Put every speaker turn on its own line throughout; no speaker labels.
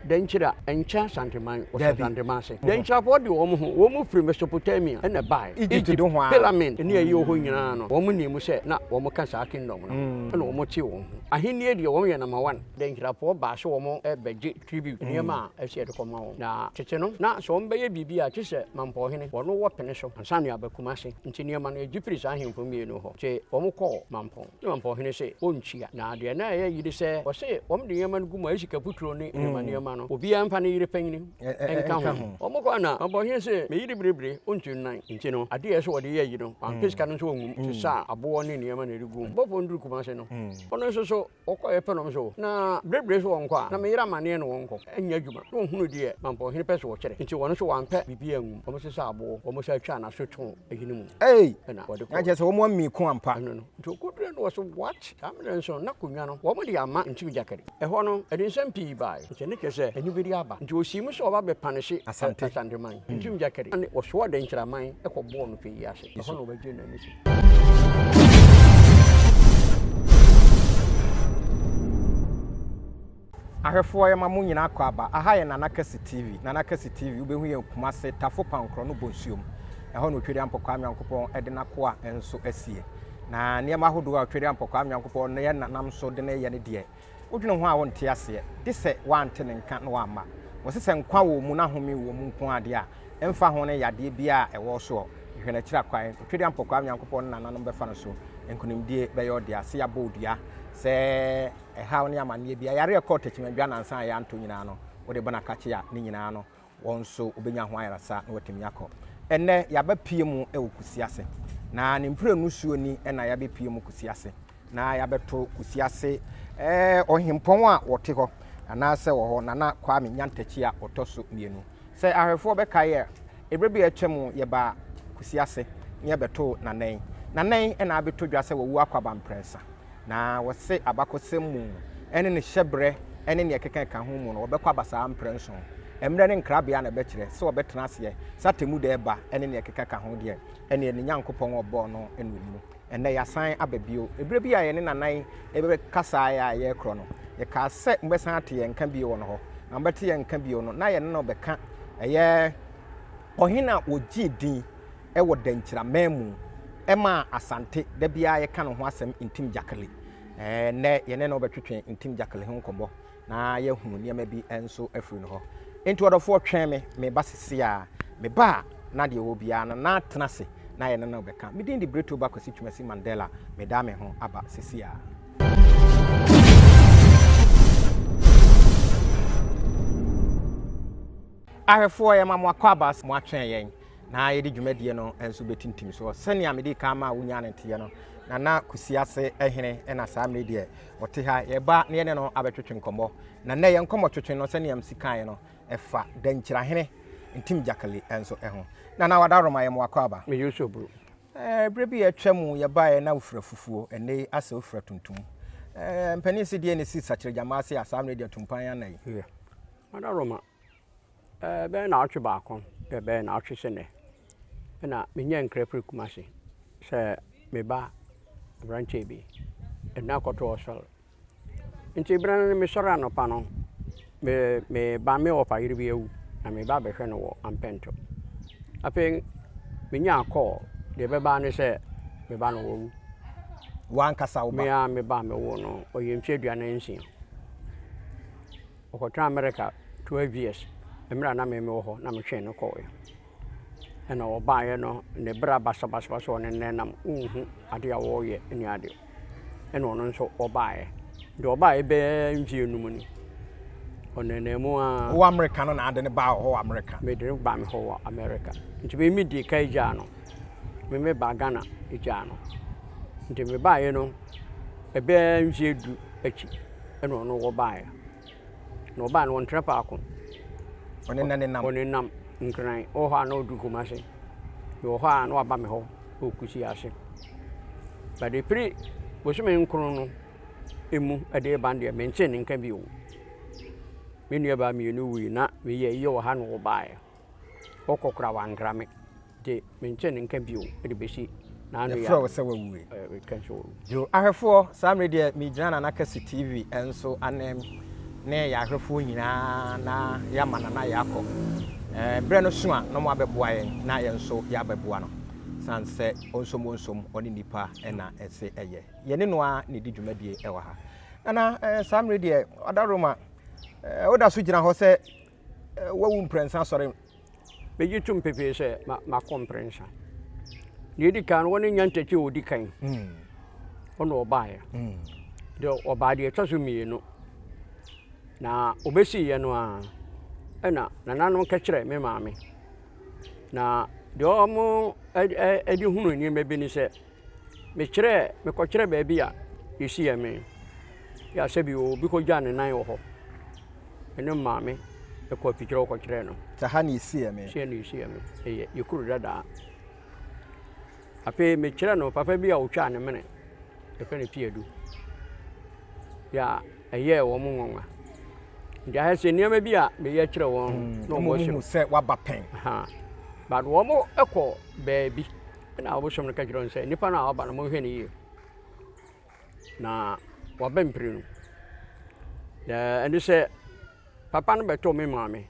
Dankyira nkyɛn Asanteman, wɔhyɛ Asanteman ase. Dankyirafoɔ de wɔn ho, wɔn firi Mesopotamia na ɛbaeɛ.
Egypt do ho ara.
Pyramid ne ayi wɔ hɔ nyinaa no, wɔn nim sɛ na wɔn ka saa kingdom no ho, ɛna wɔn te wɔn ho. Ahennie deɛ wɔn yɛ number one. Dankyirafoɔ baa sɛ wɔn rebɛgye tribute, nneɛma a ɛsɛ yɛde kɔma wɔn. Na tete no, na sɛ wɔn bɛyɛ biribi a, gye sɛ Mampɔhene, wɔn wɔ pene so ansa na yɛaba Kumasi. Nti nneɛma no yɛgye firi saa ahemfo mmienu hɔ. Nti wɔn kɔɔ Mampɔn. Ne Mampɔhene se ɔntua. Na deɛ na ɛyɛ yere sɛ wɔse wɔn de nneɛma no gu mu a, ɛyɛ sika puturo ne nneɛma nneɛma no, obiara mfa ne yere panyini nka ho. Wɔn kɔɔ na Mampɔhene se me yere birebire ɔntu nnan. Nti no, adeɛ a ɛsɛ sɛ wɔde yɛ ayi no, wampɛ sika no nso angu mu, sesaa aboɔ ne nneɛma na ɛde guu mu. Bɔfoɔ no duru Kumase no, ɔno nso so wɔkɔeɛ pɛ na wɔn se na birebire so wɔnkɔ a, na me yere amaneɛ na wɔnkɔ nyɛ adwuma. Na wɔhunu deɛ Mampɔhene pɛ sɛ wɔkyerɛ. Nti wɔn nso wɔampɛ biribiara angu mu. Wɔn sesaa aboɔ, wɔn san twaa n'aso too ayi no mu.
Ei!
Ɛna wɔde
kɔɔ. Na kyerɛ sɛ wɔn amii ko ampa.
Ɛno no. Nti ɔkɔduruu no wɔse what? Saa mmerɛ nso na konwa no wɔn de ama Ntim Gyakari. Ɛhɔ no ɛde nsɛm pii baeɛ. Nti ɛno kyerɛ sɛ anibere aba. Nti ɔsii mu sɛ ɔba bɛpanehye
Asante.
Asanteman. Ntim Gyakari ne ɔsoa Dɛnkyiraman kɔbɔɔ no pɛyi ase. Ɛhɔ na ɔbɛgyee n'ani so.
Ahwɛfoɔ yɛma mo nyinaa kɔ aba. Aha yɛ Nana Kɛse TV. Nana Kɛse TV, wobɛhu yɛn Kumase, Tafo Pankorɔ no Bonsuom. Ɛhɔ na Otwedeampɔ Kwame Nyankopɔn de n'akoa nso asie. Na nneɛma ahodoɔ a Otwedeampɔ Kwame Nyankopɔn ne yɛn nanam so de no reyɛ no deɛ, wodwene ho a wonte aseɛ, gye sɛ woante ne nka na woamma. Wɔse sɛ nkwa wɔ mu na home wɔ mu nko ara deɛ a, ɛmfa ho ne yadeɛ biara a ɛwɔ soɔ, hwehwɛ n'akyiri akwan. Otwedeampɔ Kwame Nyankopɔn ne nananom bɛfa no so. Nkonimdie bɛyɛ wo dea. Se yɛabɔ wo dua sɛ. Ɛhaw ne amanneɛ biara, yare a ɛkɔɔ tɛkyerɛmadwa nnansa a yɛantɔ nyinaa no, wode bɔ no akakye a, ne nyinaa no, wɔn nso wobɛnya ho ayaresa na wɔatumi akɔ. Ɛnnɛ, yɛabɛpue mu wɔ Kusiase, na ne mprenu soɔ ni na yɛabɛpue mu Kusiase, na yɛabɛto Kusiase eh, ɔhempɔn a wɔte hɔ, anaasɛ wɔ hɔ, Nana Kwame Nyantakyi a ɔtɔ so mmienu. Sɛ ahwɛfoɔ bɛkae a, ɛberɛ bi a atwa mu yɛbaa Kusiase na yɛbɛtoo Nana yi. Nana yi na abɛtɔ dwa sɛ wawu akɔ aba mprɛnsa. Na wɔse abakɔsɛm mu ne ne hyɛberɛ ne nea ɛkeka ɛka ho mu no, wɔbɛkɔ aba saa mprɛnson. Mmerɛ ne nkrabea na ɛbɛkyerɛ sɛ wɔbɛtena aseɛ, sɛ atemmuda reba ne nea ɛkeka ka ho deɛ, ɛneɛ ne Nyankopɔn a ɔbɔɔ no na ɔnim. Ɛnnɛ yɛasan aba bio. Ɛberɛ bi a yɛne Nana yi bɛkasaeɛ a yɛrekorɔ no, yɛkaa sɛ mobɛsan ate yɛn nka bio wɔ no hɔ. Na mobɛte yɛn nka bio no, na yɛne no bɛka ɛyɛ ɔhene a ɔgyee din wɔ Dankyiraman mu maa Asante da biara yɛka ne ho asɛm Ntim Gyakele. Ɛnnɛ yɛne no bɛtwetwe Ntim Gyakele ho nkɔmmɔ na yɛahunu nneɛma bi nso afiri no hɔ. Enti ɔdɔfoɔ twɛn me, meba sese a. Meba a na deɛ ɔwɔ biara no na atena ase na yɛne no bɛka. Me din de Bretoba Kwasi Twumasi Mandela, meda me ho aba sese a. Ahwɛfoɔ yɛma mo akwaaba sɛ moatwɛn yɛn na yɛde dwumadie no nso bɛtintim soɔ. Sɛnea medii kan maa wonyaa no nteɛ no, Nana Kusiase hene na saa mmerɛ yi deɛ ɔte ha. Yɛba na yɛne no abɛtwetwe nkɔmmɔ. Na nnɛ yɛn nkɔmmɔtwetwe no, sɛnea mesi kaeɛ no, ɛfa Dankyirahene Ntim Gyakali nso ho. Nana Wadaroma, yɛma wo akwaaba.
Me Yusuf Bro.
Ɛɛ, berɛ bi a atwa mu yɛbaeɛ na wofira fufuo, ɛnnɛ yi asɛ wofira tuntum. Ɛɛ, mpanin se deɛ na ɛsi Sakyerɛgyama ase a saa mmerɛ yi deɛ tumpan ana yi.
Yeah. Wadaroma, Ɛbɛyɛ naawɔtwe baako dɛ ɛbɛyɛ naawɔtwe sɛ nnɛ na menyaa nkra firi Kumasi sɛ me ba aberanteɛ bi de no akɔto hospital. Nti berɛ no mesɔre anɔpa no, me me ba me wɔfa yere bi awu na meba abɛhwɛ no wɔ Ampɛnto. Afei menyaa call, deɛ ɛbɛba ne sɛ me ba no wawu.
W'ankasa wo ba?
Me ara me ba a mewoo no, ɔyɛ mfeɛ 46. Ɔkɔtraa America 12 years, mmerɛ a na me mewɔ hɔ na metwee no kɔɔeɛ. Ɛna ɔbaeɛ no, ne bra basabasabasa ɔne nnɛ nam wonhu adeɛ a wɔreyɛ ne adeɛ. Ɛna ɔno nso ɔbaeɛ. Nti ɔbaeɛ bɛyɛ mfeɛ num ni. Ɔnenam mu ara.
Wowɔ America no na ade no baa hɔ wɔ America?
Mede no baa me hɔ wɔ America. Nti me medii ka gyaa no. Me mebaa Ghana gyaa no. Nti mebaeɛ no, ɛbɛyɛ mfeɛ du akyi. Ɛna ɔno wɔbaeɛ. Na ɔbaeɛ no ɔntra faako.
Ɔne na nenam.
Ɔnenam Nkran. Ɔwɔ hɔ a na ɔduru Kumasi. Mewɔ hɔ a na waba me hɔ wɔ Kusi ase. But ɛfiri bosome nkron no mu de reba no deɛ mentee ne nka bio. Me nuabaa mmienu wui na meyɛ ayie wɔ ha na wɔbaeɛ. Wɔkɔ koraa wɔankra me. Nti mente ne nka bio de bɛsi n'ano yi a.
Yɛfrɛ wo sɛ wawu yi.
Meka sɛ wawu.
Yo, ahwɛfoɔ, saa mmerɛ deɛ megyina Nana Kɛse TV nso anan mu. ne yɛn ahwɛfoɔ nyinaa na yɛama Nana yɛakɔ. Berɛ no so a na wɔabɛboa yɛn na yɛn nso yɛabɛboa no. Sane sɛ ɔnsom ɔnsom ɔne nnipa na ɛse ɛyɛ. Yɛne no ara na ɛdi dwumadie wɔ ha. Nana, saa mmerɛ deɛ Ɔdaroma, woda so gyina hɔ sɛ wawu mprɛnsa asɔre.
Megye tom pefee sɛ makɔ mprɛnsa. Deɛ ɛdi kan no, wɔne Nyantakyi a ɔdi kan. Hmm. Ɔna ɔbaeɛ. Hmm. Deɛ ɔbaa deɛ ɛtɔ so mmienu. Na ɔbɛsiiɛ no ara, ɛna nananom kɛkyerɛ me maame. Na deɛ wɔn de hunu nneɛma bi ne sɛ, Mekyerɛɛ, mekɔkyerɛɛ baabi a yɛsi yɛn me. Yɛ a sɛbi obi kɔgyaa ne nan wɔ hɔ. Ɛne maame ɛkɔ afikyerɛ hɔ kɔkyerɛɛ no.
Sɛ ha na yɛsi yɛn me.
Sɛ na yɛsi yɛn me. Ɛyɛ yɛ kuro dadaa. Afei mekyerɛ no papa bi a ɔtwaa ne mene. Yɛfrɛ no Piadu. Yɛ a ɛyɛɛ wɔn nwanwa. Nti ayɛ sɛ nneɛma bi a meyɛ kyerɛ wɔn
mm, na wɔn ahu sɛ waba pɛn.
But wɔn kɔ baabi. Ɛnna abosom no ka kyerɛɛ wɔn sɛ, Nipa no a waba no, monhwɛ no yie, na waba mprenu. Na ɛne sɛ, papa no bɛtoo me maame,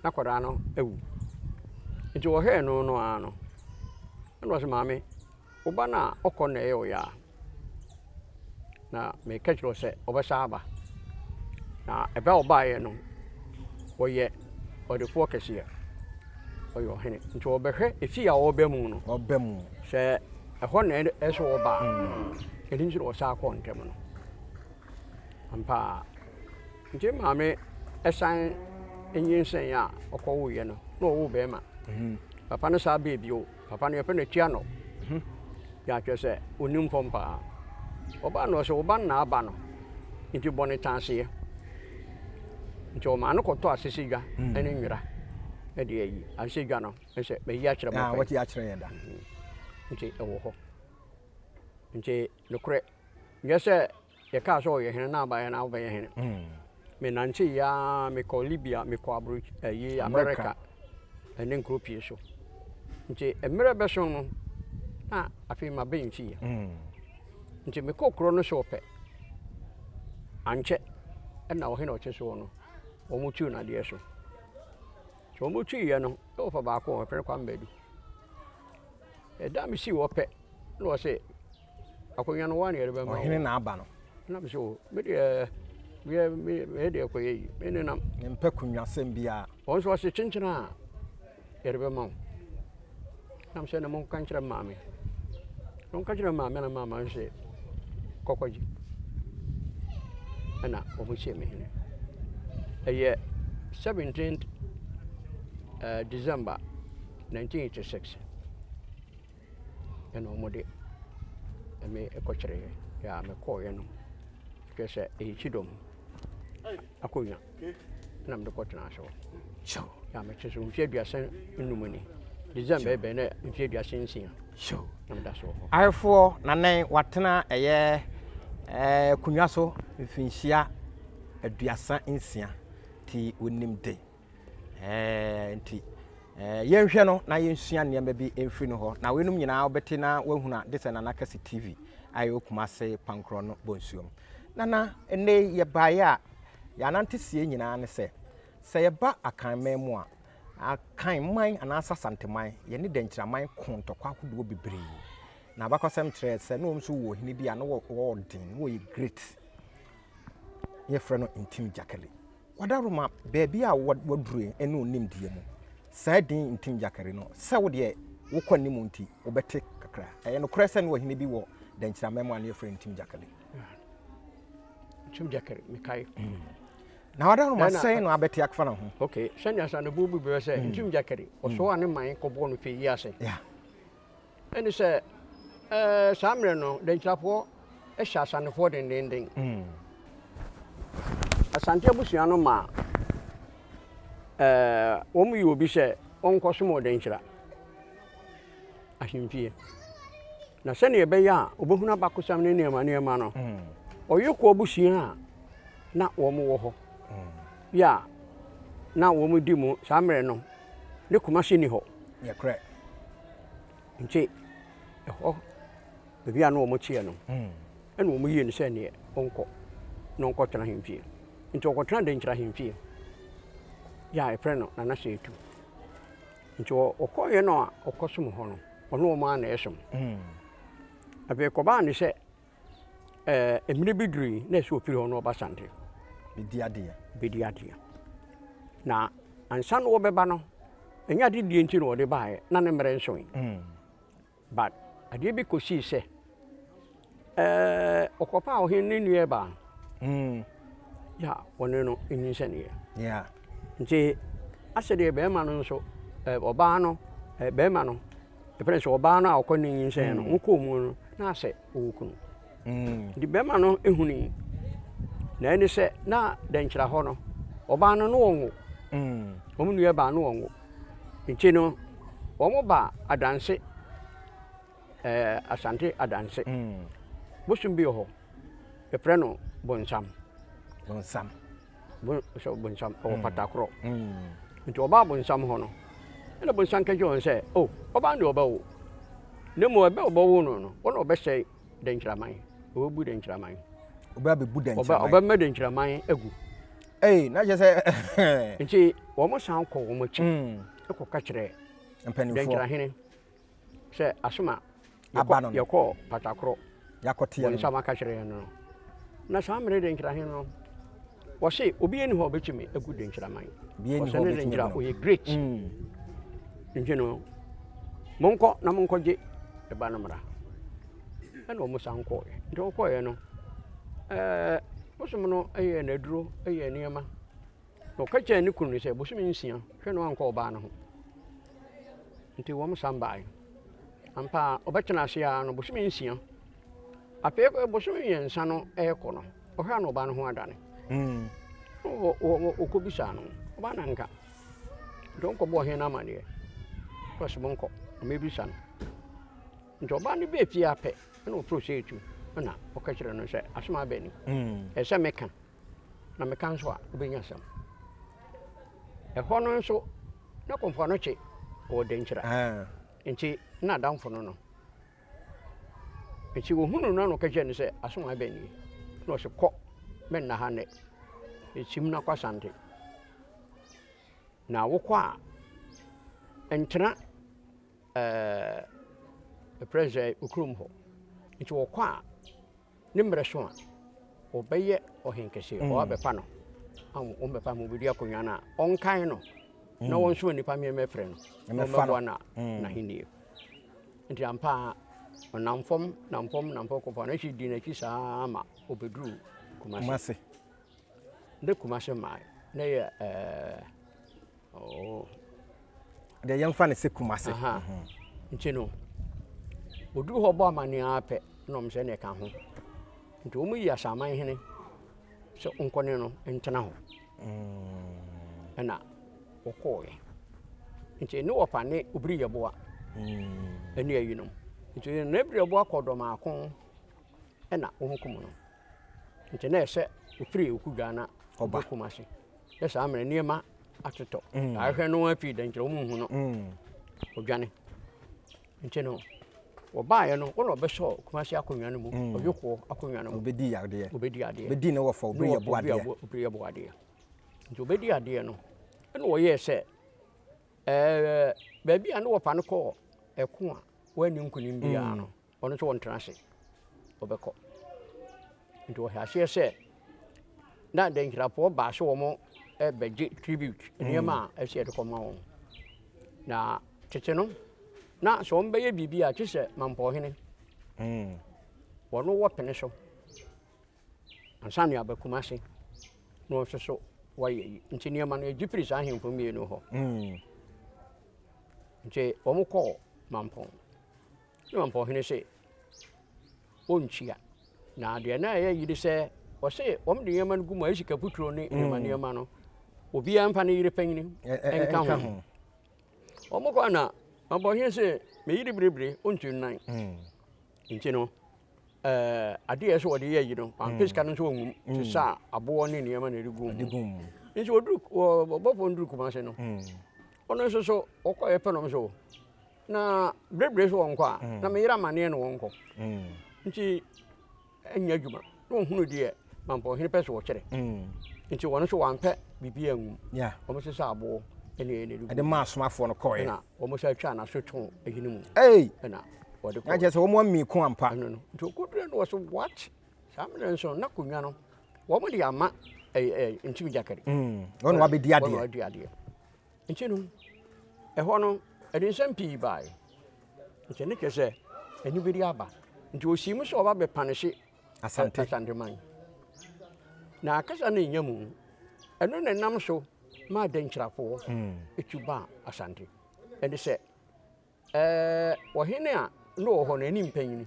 na akwadaa no awu. Nti wɔhwɛɛ no no ara no, ɛnna ɔsɛ maame, wo ba no a ɔkɔ no na ɛyɛ wo ya. Na meka kyerɛ wo sɛ ɔbɛsan aba. Na ɛbɛ a ɔbaeɛ no, ɔyɛ ɔdefoɔ kɛseɛ. Ɔyɛ ɔhene. Nti ɔbɛhwɛ efie a ɔreba mu no.
Ɔba mu.
Sɛ ɛhɔ na ɛsɛ ɔba a, ɛno nti na ɔsan kɔɔ ntɛm no. Ampa ara. Nti maame ɛsan nyinsɛn a ɔkɔwoeɛ no, na ɔwoo bɛrima. Papa no san baa bio. Papa no yɛfrɛ no Atianɔ. Yɛ akyerɛ sɛ ɔnim fam paa. Ɔbaa no ɔsɛ wo ba no na aba no nti bɔ no taaseɛ. Nti ɔmaa no kɔtɔ asesedwa hmm. ne nwera de ayi. Asesedwa no sɛ mayi akyerɛ mo ah,
pɛn. Wɔte akyerɛ yɛn da.
Hmm. Nti ɛwɔ hɔ. Nti nokorɛ nyɛ sɛ Yɛkaa sɛ ɔyɛ hene na abayɛ na wobɛyɛ hene. Menantee yi ara mekɔɔ Libya, mekɔɔ abro ayi America ɛne nkuro pii so. Nti mmerɛ bɛso no na afei mabɛn fie. Nti mekɔɔ kuro no so pɛ, ankyɛ ɛna ɔhene a ɔte soɔ no wɔn tuu no adeɛ so. Nti wɔn tuiɛ no na wɔfa baako a wɔfrɛ no Kwame Badu. Ɛda a mesii hɔ pɛ na ɔse Akonnwa no woa na yɛde bɛma wo.
Ɔhene na aba no.
Na me sɛ o me deɛ me me me deɛ kɔyɛ yi me nenam.
Mempɛ konwasɛm biara.
Wɔn nso ɔse kyenkyene a yɛde bɛma wo. Na me sɛ na monka nkyerɛ maame. Na monka kyerɛ maame na maame nso sɛ kɔkɔgye. Ɛna wɔn sie me hene. Ɛyɛ 17th uh, December 1986. Ɛna wɔde me kɔkyerɛeɛ. A mekɔeɛ no, kyerɛ sɛ ɛyɛ kyidɔm akonnwa na mede kɔtenaa so. A mete so mfeɛ 35 ni. December bɛn na mfeɛ 36 na meda so wɔ hɔ.
Ahefoɔ nanan watena ɛyɛ akonnwa so mfinhyia 36 nti ɔnim de. Ɛɛ, nti ɛɛ, yɛnhwɛ no na yɛnsua nneɛma bi mfiri no hɔ. Na weinom nyinaa wobɛte na woahunu a, de sɛ Nana Kɛse TV a ɛwɔ Kumase Pankorɔ no Bonsuom. Nana, ɛnnɛ yi yɛbaeɛ a, yɛn ananteseɛ nyinaa ne sɛ, sɛ yɛba Akanman mu a, Akanman anaasɛ Asanteman, yɛne Dankyiraman ko ntɔkwa ahodoɔ bebree. Na abakɔsɛm kyerɛ sɛ na wɔn nso wɔ ɔhene bi a na ɔwɔ den, na ɔyɛ great. Yɛfrɛ no Ntim Gyakali. Wadaroma, baabi a waduru yi ne wo nimdeɛ mu, saa din Ntim Gyakari no, sɛ wo deɛ wokɔ anim nti, wobɛte kakra. Ɛyɛ nokorɛ sɛ ne ɔhene bi wɔ Dankyiraman mu a ne yɛfrɛ no Ntim Gyakari?
Ntim Gyakari, mekae.
Hmm. Na wadaroma sɛn na abɛte afa ne ho?
Ok, sɛnea Sanabu bu bɛ sɛ hmm. Ntim Gyakari, ɔsoa ne man kɔbɔɔ no fɛ yi ase.
Yeah.
Ɛne sɛ, ɛɛ, saa mmerɛ no, Dankyirafoɔ hyɛ Asantefoɔ dendeenden. Asante abusua no maa ɛɛ, wɔn yi obi sɛ ɔnkɔsom wɔ Dankyira ahemfie. Na sɛdeɛ ɛbɛyɛ a ɔbɛhunu abakɔsɛm ne nneɛma nneɛma no, ɔyɛ abusua a na wɔn wɔ hɔ yɛ a na wɔn di mu saa mmerɛ no ne Kumasi nni hɔ.
Nokorɛ.
Nti ɛhɔ baabi a na wɔn teɛ no, ɛna wɔn yii no sɛ neɛ ɔnkɔ na ɔnkɔtena ahemfie. Nti ɔkɔtena Dankyira ahemfie yɛ a yɛfrɛ no Nana Seetu. Nti ɔkɔeɛ no a ɔkɔsom hɔ no, ɔne wɔn ara na ɛsom. Mm. Afei kɔbaa ne sɛ ɛɛ mmerɛ bi durui na ɛsɛ ɔfiri hɔ na ɔba Sante.
Bɛdi adeɛ.
Bɛdi adeɛ. Na ansa na wɔbɛba no, ɛnyɛ ade die nti na ɔde baeɛ, na ne mmerɛ nsoe. Mm. But adeɛ bi kɔsii sɛ, ɛɛ ɔkɔpaa ɔhene ne nua baa. Mm. Ya wɔne no nyinsɛneɛ.
Yeah.
Nti asɛ deɛ bɛrima no nso ɛɛ ɔbaa no ɛɛ bɛrima no ɛfrɛ sɛ ɔbaa no a ɔkɔ ne nyinsɛn no mm. wɔkɔɔ mu no na asɛ ɔwɔ kunu. Mm. Nti bɛrima no ehuni na ɛne sɛ na dɛnkyerɛ hɔ no ɔbaa no no wɔnwo. Mm. Wɔn nua baa no wɔnwo. Nti no, wɔn ba Adanse, ɛɛ Asante Adanse. Mm. Bosom bi wɔ hɔ, yɛfrɛ no Bonsam.
Bonsam.
Bo, sɛ Bonsam, ɔwɔ mm. Patakorɔ. Mm. Nti ɔbaa Bonsam hɔ no, ɛna Bonsam ka kyerɛ wɔn sɛ, o, oh, ɔbaa no deɛ ɔbɛwo. Na mmom ɛbɛ ɔbɛwo no no, wɔn na ɔbɛsɛe dɛnkyiraman. Ɔbɛbu dɛnkyiraman.
Ɔbɛbu dɛnkyiraman.
Ɔbɛma dɛnkyiraman agu.
Ei, na kyerɛ sɛ.
Nti wɔn san kɔ wɔn akyi mm. kɔka kyerɛ
mpanimfoɔ
dɛnkyerɛhene sɛ asoma yɛkɔ yɛkɔ patakorɔ
yɛakɔteɛ
wɔn nsam aka kyerɛ yɛn no na saa mmerɛ dɛnkyerɛhene no wɔse obi ani hɔ a ɔbɛtumi agu dɛnkyerɛman wɔsɛ ne dɛnkyerɛ ɔyɛ great mm. nti no monkɔ na monkɔgye ɛba no mmra Ɛna wɔn san kɔeɛ. Nti wɔkɔeɛ no, ɛɛ bosom no yɛɛ n'aduro yɛɛ nneɛma. Na ɔka kyerɛɛ ne kunu no sɛ, bosome nsia, hwɛ na wankɔ ɔbaa no ho. Nti wɔn san baeɛ. Ampa ara, ɔbɛtena ase ara no, bosome nsia. Afei bosome mmiɛnsa no rekɔ no, ɔhwɛ a na ɔbaa no ho adane. Mm. Ɔkɔbisaa no, ɔbaa no anka. Nti ɔnkɔbɔɔ ɔhene no amanneɛ. Ɔse monkɔ, mɛbisa no. Nti ɔbaa no bɛɛ fie ara pɛ na ɔfrɛ Oseetu na ɔka kyerɛ no sɛ asɛm aba ni. Mm. Ɛsɛ sɛ meka na meka nso a wobɛnya asɛm. Ɛhɔ no nso na kɔmfoa no kye wɔ Dankyira. Ah. Nti na adamfo no no. Nti wɔhunu no na ɔka kyerɛ no sɛ asɛm aba ni. Na ɔse kɔ mɛnna ha nnɛ. Ɛsim na kɔ Asante. Na wokɔ a ntena ɛɛ yɛfrɛ no sɛ okurom hɔ. Nti wɔkɔ a, ne mmerɛ so a, wɔbɛyɛ ɔhenkɛseɛ, mm. wɔabɛfa no. Wɔbɛfa no, wɔbɛdi akonnwa no a, ɔnkae no na mm. wɔnsoma nnipa mmɛfrɛ no na wɔmmɛboa no mm. n'ahennie. Nti ampa ara ɔnam fam nam fam nam fam kɔfa no akyi di n'akyi saa ma ɔbɛduru Kumasi. Ne Kumasi mmae na yɛ ɛɛ oh.
Deɛ yɛmfa no sɛ Kumasi.
Mhm. Nti no, wɔduru hɔ bɔ amanneɛ ara pɛ na wɔn sɛ ne ɛka ho. Nti wɔn yi Asaman hene sɛ nkɔ ne no ntena hɔ. Mm. Ɛna wɔkɔɔɛ. Nti ne wɔfa ne Obiri Yɛboa mm. ɛne ayinom. Nti ne Obiri Yɛboa kɔ Dɔmaako ɛna wɔn kum no. Nti na ɛsɛ ofiri Okudwa na ɔba Kumasi. Yɛ saa mmerɛ nneɛma atotɔ. Mm. Ahwɛ no afiri dɛnkyerɛ wɔn nhu no. Mm. Odwane. Nti no wɔbaeɛ no wɔn na ɔbɛsɔ Kumasi akonnwa no mu. Mm. Ɔyokoɔ akonnwa no mu.
Obedi adeɛ.
Obedi adeɛ.
Obedi ne wɔfa obiri yɛ bo adeɛ.
Obiri yɛ bo adeɛ. Nti obedi adeɛ no ɛna wɔyɛɛ sɛ ɛɛ baabi a ne wɔfa no kɔɔ ɛko a wɔanni nkunim biara no. Ɔno nso ɔntena ase, ɔbɛkɔ. Nti ɔhyɛ aseɛ sɛ na Dankyirafoɔ baa sɛ wɔn bɛgye tribute, nneɛma a ɛsɛ yɛde kɔma wɔn. Na tete no, na sɛ wɔn bɛyɛ biribi a, kye sɛ Mampɔhene, mm. wɔn wɔ pene so ansa na aba Kumase na wɔn nso so wɔayɛ yi. Nti nneɛma no yɛgye firi saa ahemfo mmienu hɔ. Mm. Nti wɔn kɔɔ Mampɔn. Ne ɔmpɔhene se ɔntua. Na deɛ na ɛyɛ yiri sɛ ɔse wɔn de nneɛma no gu mu a sika puturo ne nneɛma mm. nneɛma no obiara mfa ne yere panyini nka ho. Wɔn kɔ na ɔmpɔhene se me yere biribiri ɔntu nnan. Mm. Nti no ɛɛ adeɛ a ɛsɛ wɔde yɛ yi no wampɛ mm. sika no nso wɔngum te sɛ aboɔ ne nneɛma na ɛde gu mu. Nti wɔduru wɔbɔfoɔ no duru Kumase no ɔno nso so wɔkɔɛ pɛ nom so Na berebere so wɔnkɔ a, mm. na meyere amanneɛ na wɔnkɔ. Mm. Nti ɛnyɛ adwuma. Na wɔhunu deɛ mampɔhene pɛ so wɔkyerɛ. Mm. Nti wɔn nso wɔampɛ biribi angu. Wɔn sesa aboɔ ɛna ɛna ɛde gu.
Ɛde maa asomafoɔ no kɔɛ.
Ɛna wɔn sa twa n'aso tɔn ɛyi no mu.
Ei!
Ɛna wɔde kɔɛ.
Na kyerɛ sɛ wɔn ami ko ampa.
Ɛno no. Nti okodure no wɔ so what? Saa mmerɛ nso na konwa no wɔn de ama ɛɛ ɛɛ Ntim Gyakari.
Wɔn na wabɛdi adeɛ.
Wɔn na wabɛdi adeɛ. Nti no ɛhɔ no ɛde nsɛm pii baeɛ. Nti ne kyerɛ sɛ anibere aba. Nti osii mu sɛ ɔba bɛpanehye
Asante.
Asanteman. Na akasa no nnya mu. Ɛno na ɛnam so ma Adankyirafoɔ tu baa Asante. Ɛne sɛ ɛɛ ɔhene a na ɔwɔ hɔ no anim panyini.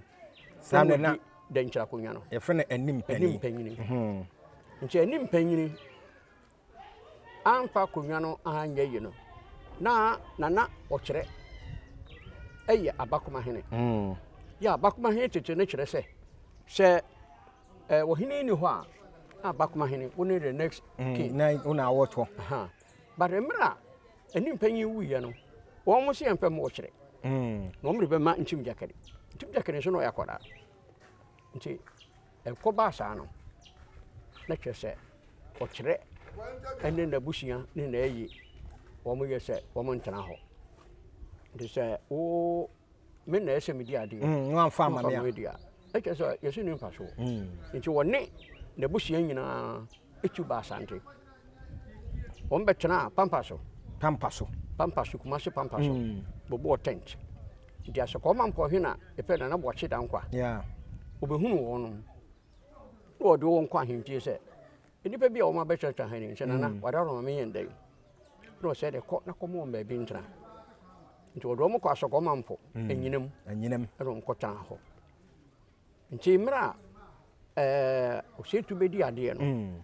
Saa na na
Dankyira akonnwa no.
Yɛfrɛ no anim panyini.
Anim panyini. Nti anim panyini amfa akonnwa no anyɛ yi no, na Nana Ɔkyerɛ yɛ abakomahene. Mm. Yɛ abakomahene tete no kyerɛ sɛ, sɛ eh, ɔhene ni hɔ a, na abakomahene, wo ne the next mm, king.
Na wo na awɔtɔ.
But mmerɛ a ɛne mpanyin wuiɛ no, wɔn mo se yɛmfɛ mo ɔkyerɛ. Mm. Na wɔn de bɛma Nkyim Gyakari. Nkyim Gyakari nso na ɔyɛ akwadaa. Nti Ɛkɔbaa saa no, na kyerɛ sɛ ɔkyerɛ ne n'abusua ne n'ayi wɔyɛ sɛ wɔntena hɔ. Nti sɛ wo me na ɛsɛ medi adeɛ
mm, wamfa ama me
a di a ɛkyerɛ sɛ yɛsɛ ne mfa soɔ. Mm. Nti wɔne n'abusua nyinaa tu ba Asante. Wɔn bɛtena Pampa so.
Pampa so.
Pampa so, Kumasi Pampa so. Mm. Bɔbɔɔ tent. Nti asɛkɔɔma mpɔhwe na ɛpɛ Nana Boakye Dankwa.
Yeah.
Ɔbɛhunu wɔnom na ɔde wɔn kɔ ahemfie sɛ nnipa bi a wɔn abɛtwatwa ha ni sɛ nana mm. wadaworo ma menyɛ ndɛn na ɔsɛ de kɔ na kɔma wɔn baabi ntena nti wɔde wɔn kɔ asɔkɔma mpo mm. anyinam
anyinam
ɛna wɔn kɔtena hɔ nti mmerɛ a ɛɛ ɔsɛtu bɛdi adeɛ no mm.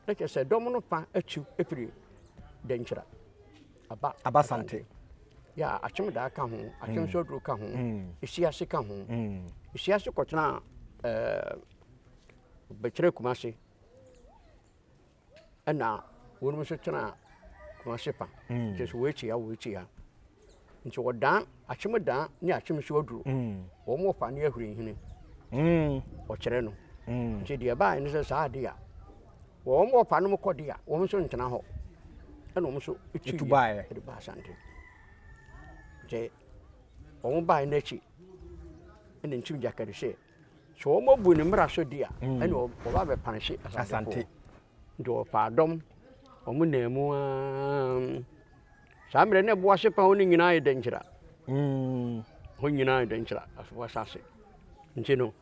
Na kyerɛ sɛ dɔm no fa atu firi Dɛnkyira aba
Abasante.
Yɛ a Akyem Daa ka ho, Akyem mm. Soduro ka ho, mm. Esiase ka ho. Mm. Esiase kɔtena ɛɛ bɛkyerɛ Kumase ɛna wɔn nso tena Kumase pa. Kyerɛ sɛ wɔakyia wɔakyia. Nti wɔdan Akyem Dan ne Akyem so aduro. Wɔn wɔ fa ne ahurihini. Ɔkyerɛ no. Nti deɛ ɛbaeɛ ne sɛ saa adeɛ a wɔn wɔ fa no kɔ deɛ a wɔn nso ntena hɔ. Ɛna wɔn nso
tu baeɛ.
De ba Asante. Nti wɔn baeɛ n'akyi ɛna Ntim Gyakari sɛ sɛ wɔn abu ne mmara so deɛ a ɛna wɔba abɛpanhye Asantefoɔ. Nti wɔfaa dɔm wɔn nam mu ara. Saa mmerɛ na ɛboa se pa hɔ no nyinaa yɛ dɛnkyira.
Mm.
Hɔ nyinaa yɛ dɛnkyira asofo asase. Nti no,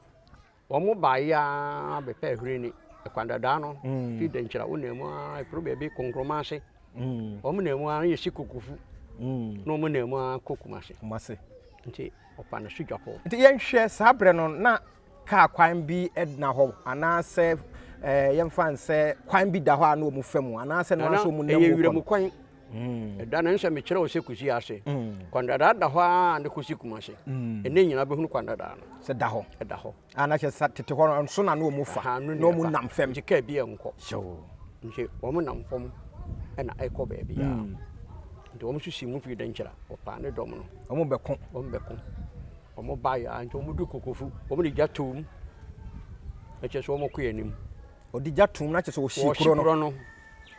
wɔn baeɛ ara bɛpɛ ahwire ni. Ɛkwan dadaa no, mm. fi dɛnkyira wo nam mu ara ɛforo baabi konkroma ase.
Mm.
Wɔn nam mu ara yɛ si kokofu.
Mm.
Na wɔn nam mu ara kɔ Kumase.
Kumase.
Nti ɔfa no so dwapɔ.
Nti yɛnhwɛ saa berɛ no na kaa kwan bi na hɔ anaasɛ ɛɛ yɛmfa nsɛ kwan bi da hɔ a na wɔn fa mu anaasɛ na wɔn nso wɔn nam
mu kɔ no. Ɛyɛ kwan. Hmm. Ɛda no nsɛ mekyerɛ wo sɛ kɔsi ase. Hmm. Kwan dadaa da hɔ a ne kɔsi Kumase. Hmm. Ɛnɛ nyinaa bɛhunu kwan dadaa no.
Sɛ da hɔ.
Ɛda hɔ.
A na kyerɛ sɛ tete hɔ no nso na na wɔn fa na wɔn nam fam.
Nti kaa bi nkɔ. Nti wɔn nam fam ɛna ɛkɔ baabi a. Nti wɔn nso si mu firi Dɛnkyira wɔpaa ne dɔm no.
Wɔn bɛko.
Wɔn bɛko. Wɔn baeɛ ara nti wɔn du Kokofu, wɔn de gya toom. Ɛkyɛ sɛ wɔn kɔ anim.
Wɔde gya toom na kyɛ sɛ wɔhye kuro no.
Wɔhye kuro no.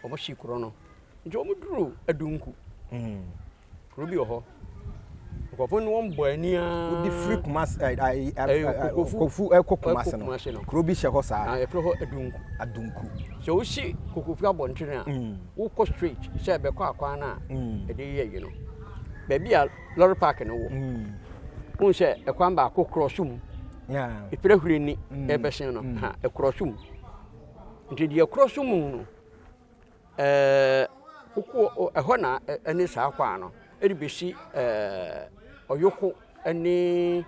Wɔn hye kuro no. Nti wɔn duru Adunku.
Mm.
Kuro bi wɔ hɔ. Nkurɔfoɔ no wɔn bɔ ani ara.
Wodi firi Kumasi ɛ ɛ
ɛ
Kokofu ɛkɔ Kumasi no. Kuro bi hyɛ hɔ saa.
Na yɛfrɛ hɔ Adunku.
Adunku.
Sɛ wosi Kokofu abɔntene a,
mm.
wokɔ straight sɛ ɛbɛkɔ akwan no a
mm.
ɛde yɛ yi no. Baabi a lɔre park no wɔ. Wohu sɛ ɛkwan baako korɔ so mu. Ɛfiri ahuri ni ɛbɛsen no, ha ɛkorɔ so mu. Nti deɛ ɛkorɔ so mu no, ɛɛ wokɔ ɛhɔ na ɛne saa kwan no ɛde bɛsi ɛɛ ɔyoko ɛne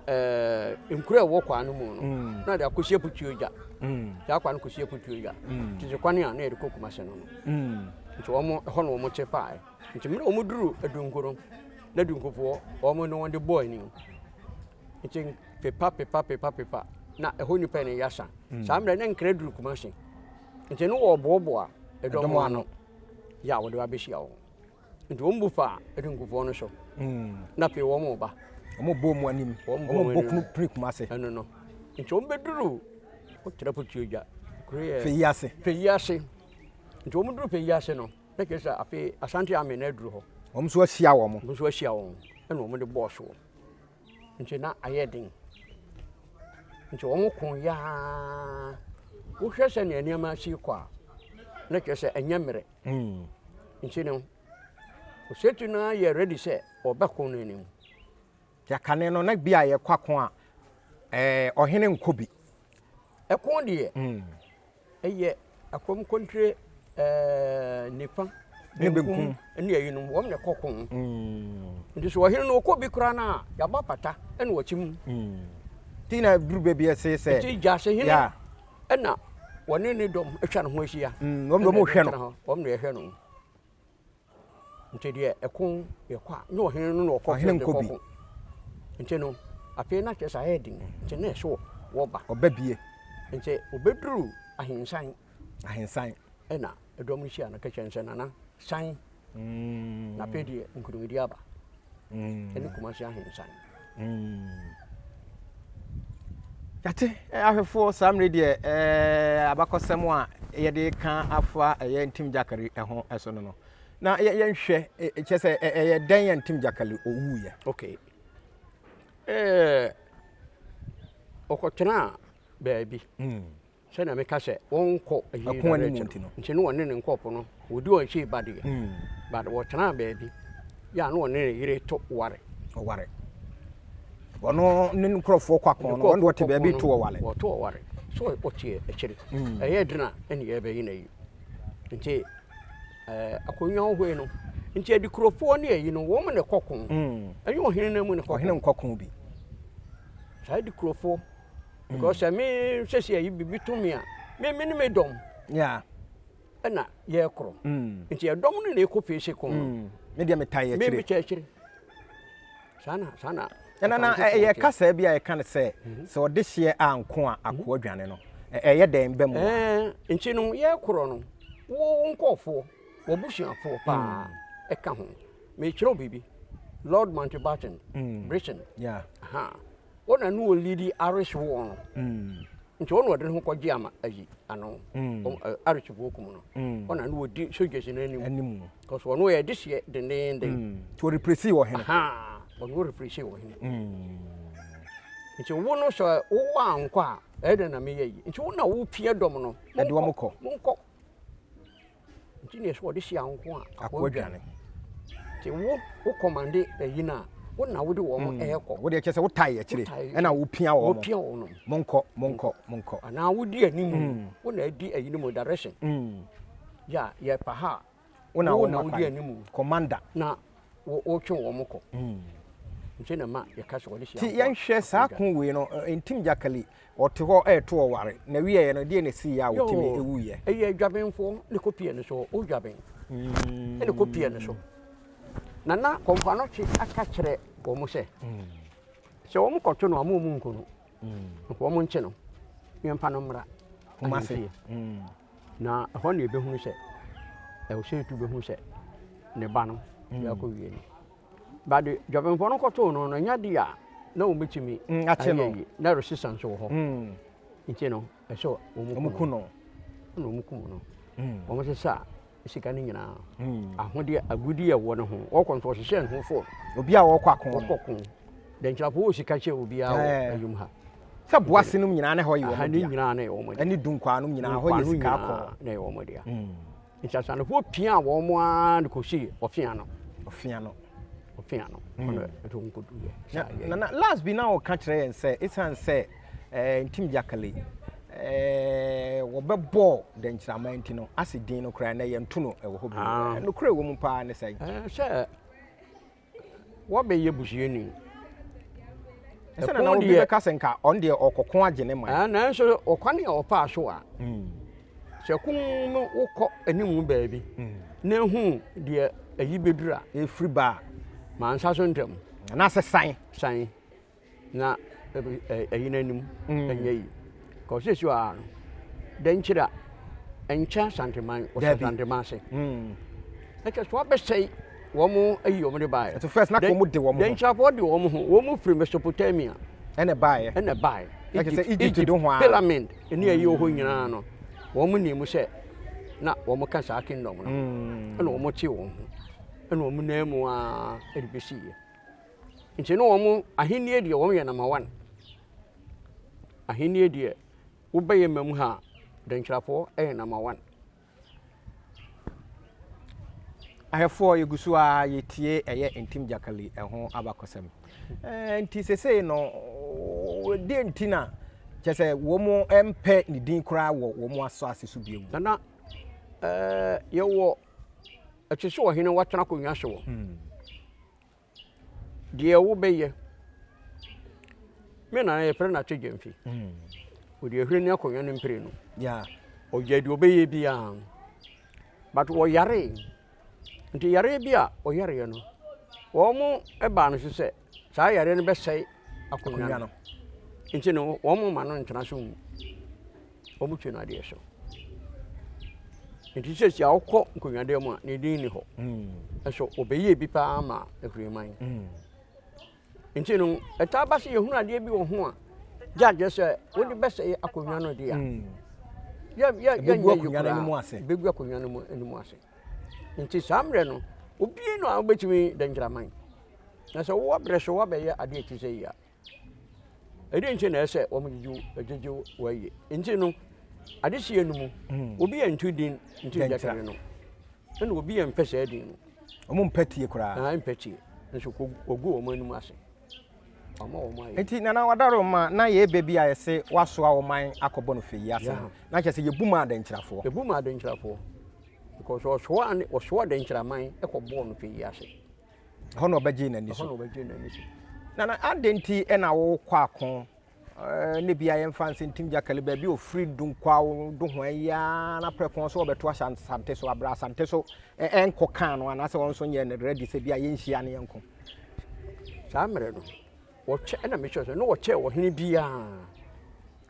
ɛɛ nkuro a ɛwɔ kwan no mu no na de akɔsi aputuo gya. Saa kwan no kɔsi aputuo gya. Nti sɛ kwan a na yɛde kɔ Kumase no no. Nti wɔn ɛhɔ na wɔn te paaɛ. Nti mmerɛ wɔn duru Adunko no, na Adunkofoɔ wɔn ne wɔn de bɔɔ ani. Nti pepa pepa pepa pepa na ɛhɔ nipa ne yasa. Mm. Saa mmerɛ ne nkra duru Kumasi. Nti no wɔboaboa ɛdɔm ano yɛ a wɔde abɛhyia wɔn. Nti wɔn bu fa Adunkofoɔ no so.
Mm.
Na afei wɔn ba.
Wɔn bɔ wɔn anim.
Wɔn
bɔ kunu pere Kumasi.
Ɛno no. Nti wɔn bɛduru wotra putuo gya. Kuro yɛ
Feyi ase.
Feyi ase. Nti wɔn duru Feyi ase no, na kyerɛ sɛ afei Asante Army no aduru hɔ.
Wɔn nso ahyia wɔn.
Wɔn nso ahyia wɔn ɛna wɔn de bɔɔ soɔ. Nti na ayɛ den. Nti wɔn ko yaa. Wohwɛ sɛnea nneɛma si kɔ a, na kyerɛ sɛ ɛnyɛ mmerɛ. Nti no, Osei no ara yɛ ready sɛ ɔbɛko no anim.
Nti akane no, na bi a yɛkɔ ako a, ɛɛ ɔhene nkɔ bi.
Ɛko deɛ, ɛyɛ akɔm kontire ɛɛ nifa,
Ne benkum.
ne ayinom, wɔn na ɛkɔ ko. Nti sɛ ɔhene no ɔkɔ bi koraa no a, yɛabɔ apata ɛna ɔkye mu.
Nti na duru baabi ɛse sɛ.
Nti Gyasehene
Yeah.
ɛna wɔne ne dɔm atwa ne ho ahyia.
Wɔn na wɔn hwɛ no.
Wɔn na ɛhwɛ no. Nti deɛ ɛko yɛkɔ a, nyɛ ɔhene no na ɔkɔ
Ɔhene nkɔ bi.
kɔ. Nti no, afei na kyerɛ sɛ ayɛ den. Nti na ɛso wɔba.
Ɔba bie.
Nti obɛduru ahensan.
Ahensan.
Ɛna ɛdɔm no hyia no kɛkyɛ sɛ nana san. Na afei deɛ nkonimdi aba. Ɛne Kumasi ahensan.
Yate ahwɛfoɔ saa mmerɛ deɛ ɛɛ abakɔsɛm a yɛde ka afa ɛyɛ Ntim Gyakari ho so no no. Na yɛnhwɛ kyerɛ sɛ ɛyɛ dɛn yɛ Ntim Gyakari owuiɛ.
Okay. Ɛɛ ɔkɔtenaa baabi. Sɛnea meka sɛ wɔnkɔ ayi
Ɛko anim nti no.
Nti no wɔne ne nkɔɔfo no wɔdi wɔn akyi ba deɛ. But wɔtenaa baabi yɛ a na wɔne ne yere to ware.
Ɔware. Ɔno ne nkurɔfoɔ kɔ ako no, wɔn de wɔte baabi to ɔware.
Wɔto ɔware. So wɔte akyire. Ɛyɛ den a ɛne yɛbɛyi na yi. Nti akonnwa wɔ hɔ yi no, nti adikurofoɔ ne ayi no, wɔn na ɛkɔ ko. Ɛnyɛ ɔhene no mu na ɛkɔ ko.
Ɔhene nkɔ ko bi.
Saa adikurofoɔ. Because sɛ me sɛsi ayi biribi to me a, me me ne me dɔm.
Yeah.
Ɛna yɛkorɔ. Nti ɛdɔm no na ɛkɔ fesi ko no.
Me deɛ metaa yɛ
akyire. Me metaa akyire. Saa na saa na.
Ɛna na ɛyɛ kasa bi a yɛka no sɛ sɛ ɔde hyeɛ a nko a akoa dwane no ɛyɛ dɛn bɛ mu.
Ɛɛ nti no yɛkorɔ no wo nkɔɔfoɔ w'abusuafoɔ paa ɛka ho. Mekyerɛ wo biribi. Lord Mountbatten, Britain.
Yeah.
Aha. Wɔn na no leadi Irish war no. Nti wɔn na wɔde ne ho kɔgye ama ayi ano. Irish foɔ kum no. Wɔn na no wɔdi soldiers no anim.
Anim.
Because wɔn yɛ de seɛ dendeenden.
Nti wɔrepresi wɔ hene.
Wɔn wɔrepresi wɔ hene. Nti wo no sɛ wowɔ ankɔ a ɛyɛ dɛn na meyɛ yi. Nti wo na wopia dɔm no.
Ɛde wɔn kɔ.
Monkɔ. Nti na ɛsɛ wɔde hyia nko a
akoa dwane.
Nti wo wo kɔmande ayi no a wo na wode wɔn ɛrekɔ.
Wo deɛ kyerɛ sɛ wotae akyire ɛna wopia wɔn.
Wopia wɔn no.
Monkɔ monkɔ monkɔ.
Anaa wodi anim. Wo na adi ayi no mu direction. Yɛ a yɛpa ha a.
Wo na
wo na wodi anim.
Commander.
Na wotwe wɔn kɔ. Nti na ma yɛka sɛ wɔde hyia.
Ti yɛnhwɛ saa ko wei no Ntim Gyakali Ɔte hɔ reto ɔware, na wieɛ no, deɛ na ɛsiiɛ a ɔtumi wuiɛ?
Ɛyɛ adwabenfoɔ na ɛkɔpie no so, odwaben na ɛkɔpie no so. Na na Kɔmfoanɔkye aka kyerɛ wɔn sɛ, sɛ wɔn kɔto no a, wɔn nku no, nka wɔn nkye no, yɛmfa no mmra ahemfie. Na ɛhɔ na yɛbɛhunu sɛ, ɛwɔ sɛ yɛtu bɛhu sɛ ne ba no yɛakɔwie no. But dwabenfoɔ no kɔtoo no no, ɛnyɛ adeɛ a na wɔbɛtumi
akye no.
ayɛ na resistance wɔ hɔ. Nti no, ɛsɛ wɔn
ku no.
Ɛna wɔn kum no. Wɔn sesa sika no nyinaa. Ahodeɛ, agudeɛ a ɛwɔ ne ho. Wɔkɔ nso wɔhyehyɛ ne ho fo.
Obi a wɔkɔ ako no.
Wɔkɔ ko. Dɛnkyerɛfoɔ wɔ sika kyɛ obiara wɔ ayum ha.
Sɛ boase nom nyinaa na ɛhɔ yɛ wɔn dea.
Aha ne nyinaa na ɛyɛ wɔn dea.
Ɛne dunkwaa nom nyinaa hɔ yɛ sika akɔ.
Na ɛyɛ wɔn dea. Nti Asanefoɔ piaa wɔn ara de kɔsii ɔfea no.
Ɔfea no.
Ɔfea no. Ɔno ɛde wɔn kɔduiɛ.
Na na last bi na ɔka kyerɛ yɛn sɛ ɛsiane sɛ ɛɛ Ntim Gyakale ɛɛ wɔbɛbɔɔ dɛnkyerɛama nti no ase din no koraa na yɛnto no ɛwɔ hɔ bio. Nokorɛ wɔ mu paa ne sɛn?
Sɛ Woabɛyɛ busuani.
Ɛsɛ na na obi bɛka sɛ nka ɔno deɛ ɔkɔko agye ne man.
Nanso ɔkwan a ɔfaa so a sɛ ko no wokɔ anim baabi na ehu deɛ ayi bɛduru a.
Efiri ba a.
Ma nsa so ntɛm.
Anaasɛ san.
San. Na ɛyi n'anim ɛnyɛ yi. Kɔ sisi a no dɛnkyerɛ a ɛnkyɛ Asanteman wɔhyɛ Asanteman ase. Ɛkyɛ so abɛsɛe wɔn ayi wɔn de baeɛ.
Ɛto first na wɔn de wɔn ho.
Dɛnkyerɛfoɔ de wɔn ho wɔn firi Mesopotamia.
Ɛna baeɛ.
Ɛna baeɛ.
Ɛkyɛ sɛ Egypt do ho a.
Pyramid ɛne ayi wɔ hɔ nyinaa no. Wɔn nim sɛ na wɔn ka saa kingdom no ɛna wɔn te wɔn ho ɛna wɔn nan mu ara ɛde bɛsi yɛ. Nti no wɔn ahennie deɛ wɔn yɛ number one. Ahennie deɛ wobɛyɛ mma mu ha a, Dankyirafoɔ yɛ number one.
Ahwɛfoɔ yɛgu so ara yɛtie ɛyɛ Ntim Gyakali ɛho abakɔsɛm. Ɛɛ nti sesei no deɛ nti na kyɛ sɛ wɔn mpɛ ne din koraa wɔ wɔn asase so bio mu.
Nana ɛɛ yɛwɔ ɛte sɛ ɔhene watena akonnwa so wɔ. Hmm. Deɛ wobɛyɛ. Me nana yɛfrɛ no Ate Gyamfi. Ɔde ahwire ne akonnwa no mprenu. Ɔyɛ deɛ ɔbɛyɛ biara. But ɔyaree. Nti yareɛ bi a ɔyareɛ no, wɔn baa no so sɛ saa yareɛ no bɛsɛe akonnwa no. Nti no wɔn ma no ntena so nwu. Wɔtwe no adeɛ so. Nti sɛsi a wokɔ nkonnwadan mu a ne din ni hɔ. Nso ɔbɛyɛɛ bi paa ma ahuriman. Nti no ɛtaa ba sɛ yɛhunu adeɛ bi wɔ ho a gye adeɛ sɛ wode bɛsɛe akonnwa no deɛ a.
Ɛbɛgu akonnwa no anim ase.
Ɛbɛgu akonnwa no anim ase. Nti saa mmerɛ no obie no a wobɛtumi dɛnkyerɛman. Na sɛ wowɔ berɛ so woabɛyɛ adeɛ ɛte sɛ yi a Ɛdeɛn nti na ɛsɛ sɛ wɔgyegye wo ayie? Nti no, adehyeɛ no mu, hmm. obi yɛ nto din nti gyakere no, ɛna obi yɛ mpɛ saa din no.
Wɔn mpɛ tie koraa.
Na mpɛ tie. Nso kɔgu wɔn anim ase. Wɔn wɔn ayɛ.
Nti nana wadaro ma na yɛ bɛ bi a yɛse wasoa wɔn man akɔbɔ no fɛ yi ase no. Na kyerɛ sɛ yɛbu ma adankyirafoɔ.
Yɛbu ma adankyirafoɔ. Because ɔsoa ɔsoa adankyiraman kɔbɔɔ no fɛ yi ase.
Ɛhɔ na ɔbɛgyee n'ani so.
Ɛhɔ na ɔbɛgyee n'ani so.
Nana, adɛn nti na wokɔ ako ne bia yɛmfa nse ntim gyakali baabi ofiri dunkwaw do ho ayi ara na prɛko nso ɔbɛto ahyɛ asante so abrɛ asante so ɛnkɔ kan no anaasɛ wɔn nso nyɛ no ready sɛ bia yɛnhyia ne yɛnko.
Saa mmerɛ no wɔkyɛ ɛna mekyerɛ sɛ na wɔkyɛ ɔhene biara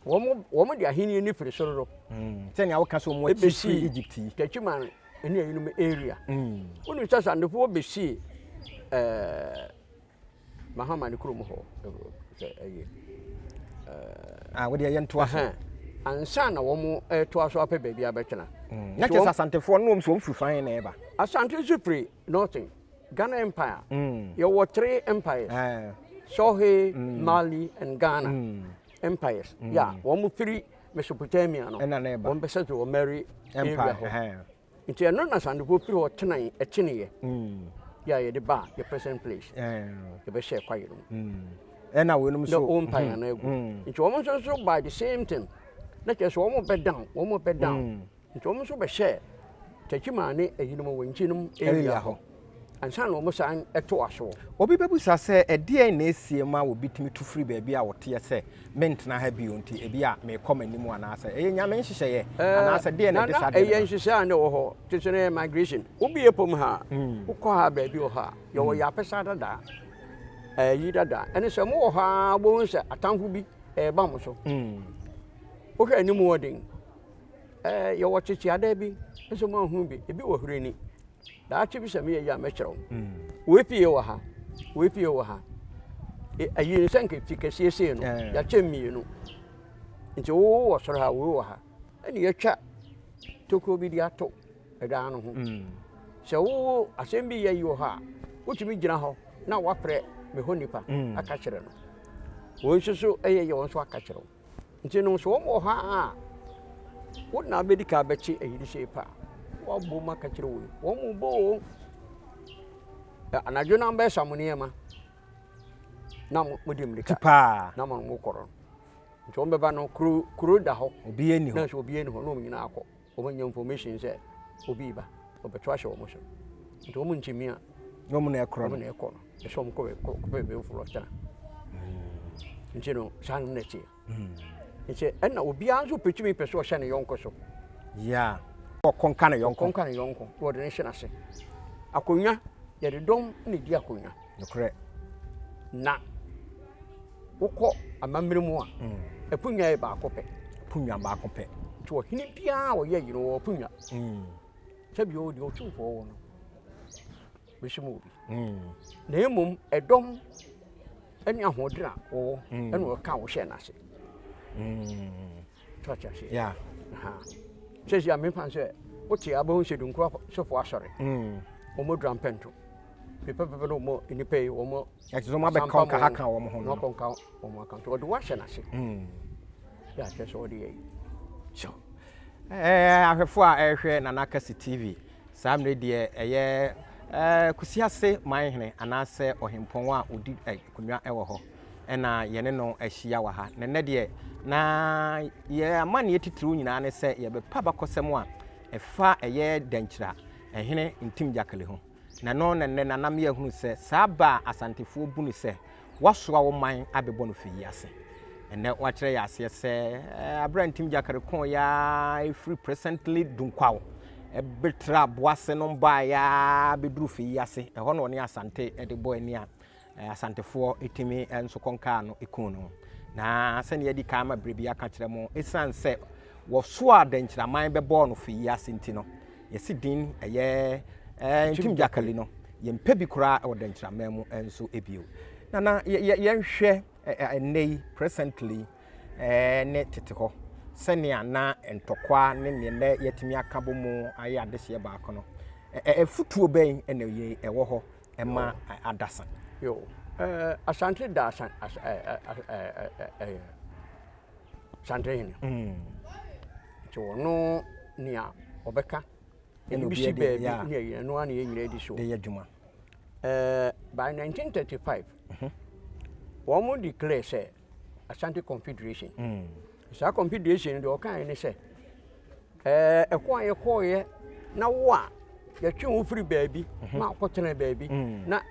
wɔn wɔn de ahenni no firi soro
hmm, sɛnea woka sɛ wɔn akyi firi Egypt yi
Techiman ne ayinom area hmm. wonim sɛ Asantefoɔ bɛsii ɛɛ Mahama ne kurom hɔ sɛ ɛyɛ
ɛɛ ah, wodeɛ yɛntoa so
ansa na wɔn ɛtoa so apɛ baabi abɛtena
hmm. na kyerɛ sɛ Asantefoɔ no wɔn nso wɔn firi fan na ɛba
Asante nso firi northern Ghana Empire. Mm. Yɛwɔ three empires. Eh. Sohe, mm. Mali and Ghana mm. empires. Mm. Yeah, wɔn firi Mesopotamia no. Wɔn bɛsɛ to wɔn Mary area hɔ. Nti ɛno na Sandefoɔ firi hɔ tenan ɛteneɛ. Mm. Yeah, yɛde ba yɛ present place. Eh. Yɛbɛhyɛ kwaeɛ no mu.
Mm. Ɛna wɔn nso.
Na wɔn empire na egu. Mm. Nti wɔn nso nso by the same thing. Na kyerɛ sɛ wɔn bɛ down, wɔn bɛ down. Mm. Nti wɔn nso bɛhyɛɛ Techiman ne eyinom wɔ nkyinom area hɔ ansa na wɔn san toa soɔ.
Obi bɛbisa sɛ, Ɛdeɛn na ɛsie ma obi tumi tu firi baabi a ɔteɛ sɛ, Mentena ha bio nti ebia merekɔ m'anim anaasɛ ɛyɛ Nyame nhyehyɛeɛ anaasɛ deɛn na ɛde saa
adeɛ no ba? Ɛyɛ nhyehyɛeɛ a na ɛwɔ hɔ te sɛ na migration. Wobue pom ha a, wokɔ ha baabi wɔ hɔ a, yɛwɔ yɛn apɛsa dada, ayi dada. Ɛne sɛ mowɔ hɔ ara wobɛhu sɛ atamfo bi ɛreba mo so. Wohwɛ anim hɔ den. Ɛɛ yɛwɔ tete adan bi nso mo ahu bi ebi wɔ hureni daakye bi sɛ meyɛ yi a mɛkyerɛ wo mm. wei pie wɔ ha wei pie wɔ ha ayi no sɛ nka fi kɛseɛ sei no yɛakyɛ mmienu nti wo wɔ soro ha wei wɔ ha ɛne yɛtwa tokuro bi de ato ɛdan no ho mm. sɛ wo asɛm bi yɛ yi wɔ hɔ a wotumi gyina hɔ na woafrɛ me hɔ nipa mm. aka kyerɛ no wɔn nso so ɛyɛ yɛ wɔn nso aka kyerɛ wo Nti no, sɛ wɔn wɔ hɔ a, wo na abɛdi ka abɛkye ayiri sei pa a, wɔabɔ mu aka kyerɛ wo yi. Wɔn mu bɔ o. Anadwo na mbɛsa mo nneɛma na mo di mmirika
paa
na mo mo kɔrɔ no. Nti wɔn bɛba no kuro kuro da hɔ.
Obi ani hɔ.
Na nso obi ani hɔ na wɔn nyinaa akɔ. Wɔn anya information sɛ obi ba ɔbɛto ahyɛ wɔn so. Nti wɔn ntumi a.
Na wɔn na ɛkorɔ
no. Wɔn na ɛkɔ no. Ɛsɛ wɔn kɔ kɔ kɔ baabi foforɔ tena. Nti no saa no na ɛteɛ. Nti ɛna obiara nso pɛtumi pɛ sɛ ɔhyɛ ne yɔnko so.
Yeah. Ɔkɔ nka ne yɔnko.
Ɔkɔ nka ne yɔnko. Na ɔde ne hyɛ n'ase. Akonnwa yɛde dɔm na ɛdi akonnwa.
Nokorɛ.
Na wokɔ amammerɛ mu a, akonnwa yɛ baako pɛ.
Akonnwa baako pɛ.
Nti ɔhene biara a ɔyɛ yi no ɔwɔ akonnwa. Sɛbi ɔwɔ deɛ ɔtumfoɔ wɔ no. Bɛhyɛ mu wɔ bi. Na mmom ɛdɔm ne ahoɔden a wɔwɔ ɛna ɔka wo hyɛ n'ase. So ate aseɛ?
Yeah.
Sɛsi a mefa sɛ wote abɛhu sɛ Dunkwa sɔfo asɔre. Wɔn adura mpɛnto. Pɛpɛpɛpɛ na wɔn nnipa yi wɔn.
Ɛte sɛ wɔn abɛka nka ha ka wɔn ho
no. Wɔn akɔnka wɔn aka nti wɔde wɔahyɛ n'ase. Yɛ akyerɛ sɛ wɔde yɛ yi.
So ɛɛ ahwɛfo a ɛrehwɛ Nana Akɛse TV saa mmerɛ deɛ ɛyɛ ɛɛ Kusiase manhene anaasɛ ɔhempɔn a ɔdi akonnwa wɔ hɔ ɛna yɛne no ahyia wɔ ha. Na nnɛ deɛ na yɛn amanneɛ titiriw nyinaa ne sɛ yɛbɛpa abakɔsɛm a ɛfa ɛyɛ Dankyira ɛhene Ntim Gyakali ho. Na ɛno na nnɛ Nana Mia hunu sɛ saa ba a Asantefoɔ bu no sɛ woasoa wo man abɛbɔ no fɛ yi ase. Ɛnnɛ woakyerɛ yɛn aseɛ sɛ aberɛ a Ntim Gyakari kooeɛ ara ɛfiri presently Dunkwaw bɛtra Boase nom baeɛ ara bɛduru fɛ yi ase, ɛhɔ na ɔne Asante de bɔɔ ani a Asantefoɔ tumi nso kɔnkaa no kuu no. Na sɛdeɛ yɛadi kan ama berɛ bi aka kyerɛ mo, ɛsiane sɛ wɔsoaa dɛnkyiraman bɛbɔɔ no fii ase nti no, yɛsi din ɛyɛ Ntim Gyakali no, yɛmpɛ bi koraa wɔ dɛnkyiraman mu nso bio. Nana, yɛnhwɛ ɛnnɛ yi, presently, ne tete hɔ, sɛnea na ntɔkwa ne nea nnɛ yɛatumi aka bɔ mu ayɛ adehyeɛ baako no, afutuo bɛn na ɛwɔ hɔ ɛma adasa.
Yo, eh, Asante da asan, as, eh, eh, eh, eh, eh, Asante hene. Nti ɔno nea ɔbɛka
ɛna
obi si
obi
baabi ne ayi ɛno ara na yɛn nyinaa di so.
De yɛ adwuma.
Eh, by 1935, wɔn mo declare sɛ Ashanti Confederation. Saa Confederation no deɛ ɔkaeɛ ne sɛ, ɛɛ ɛko a yɛkɔeɛ na wo a yɛtwe wo firi baabi mhm. ma wokɔtena baabi mm. na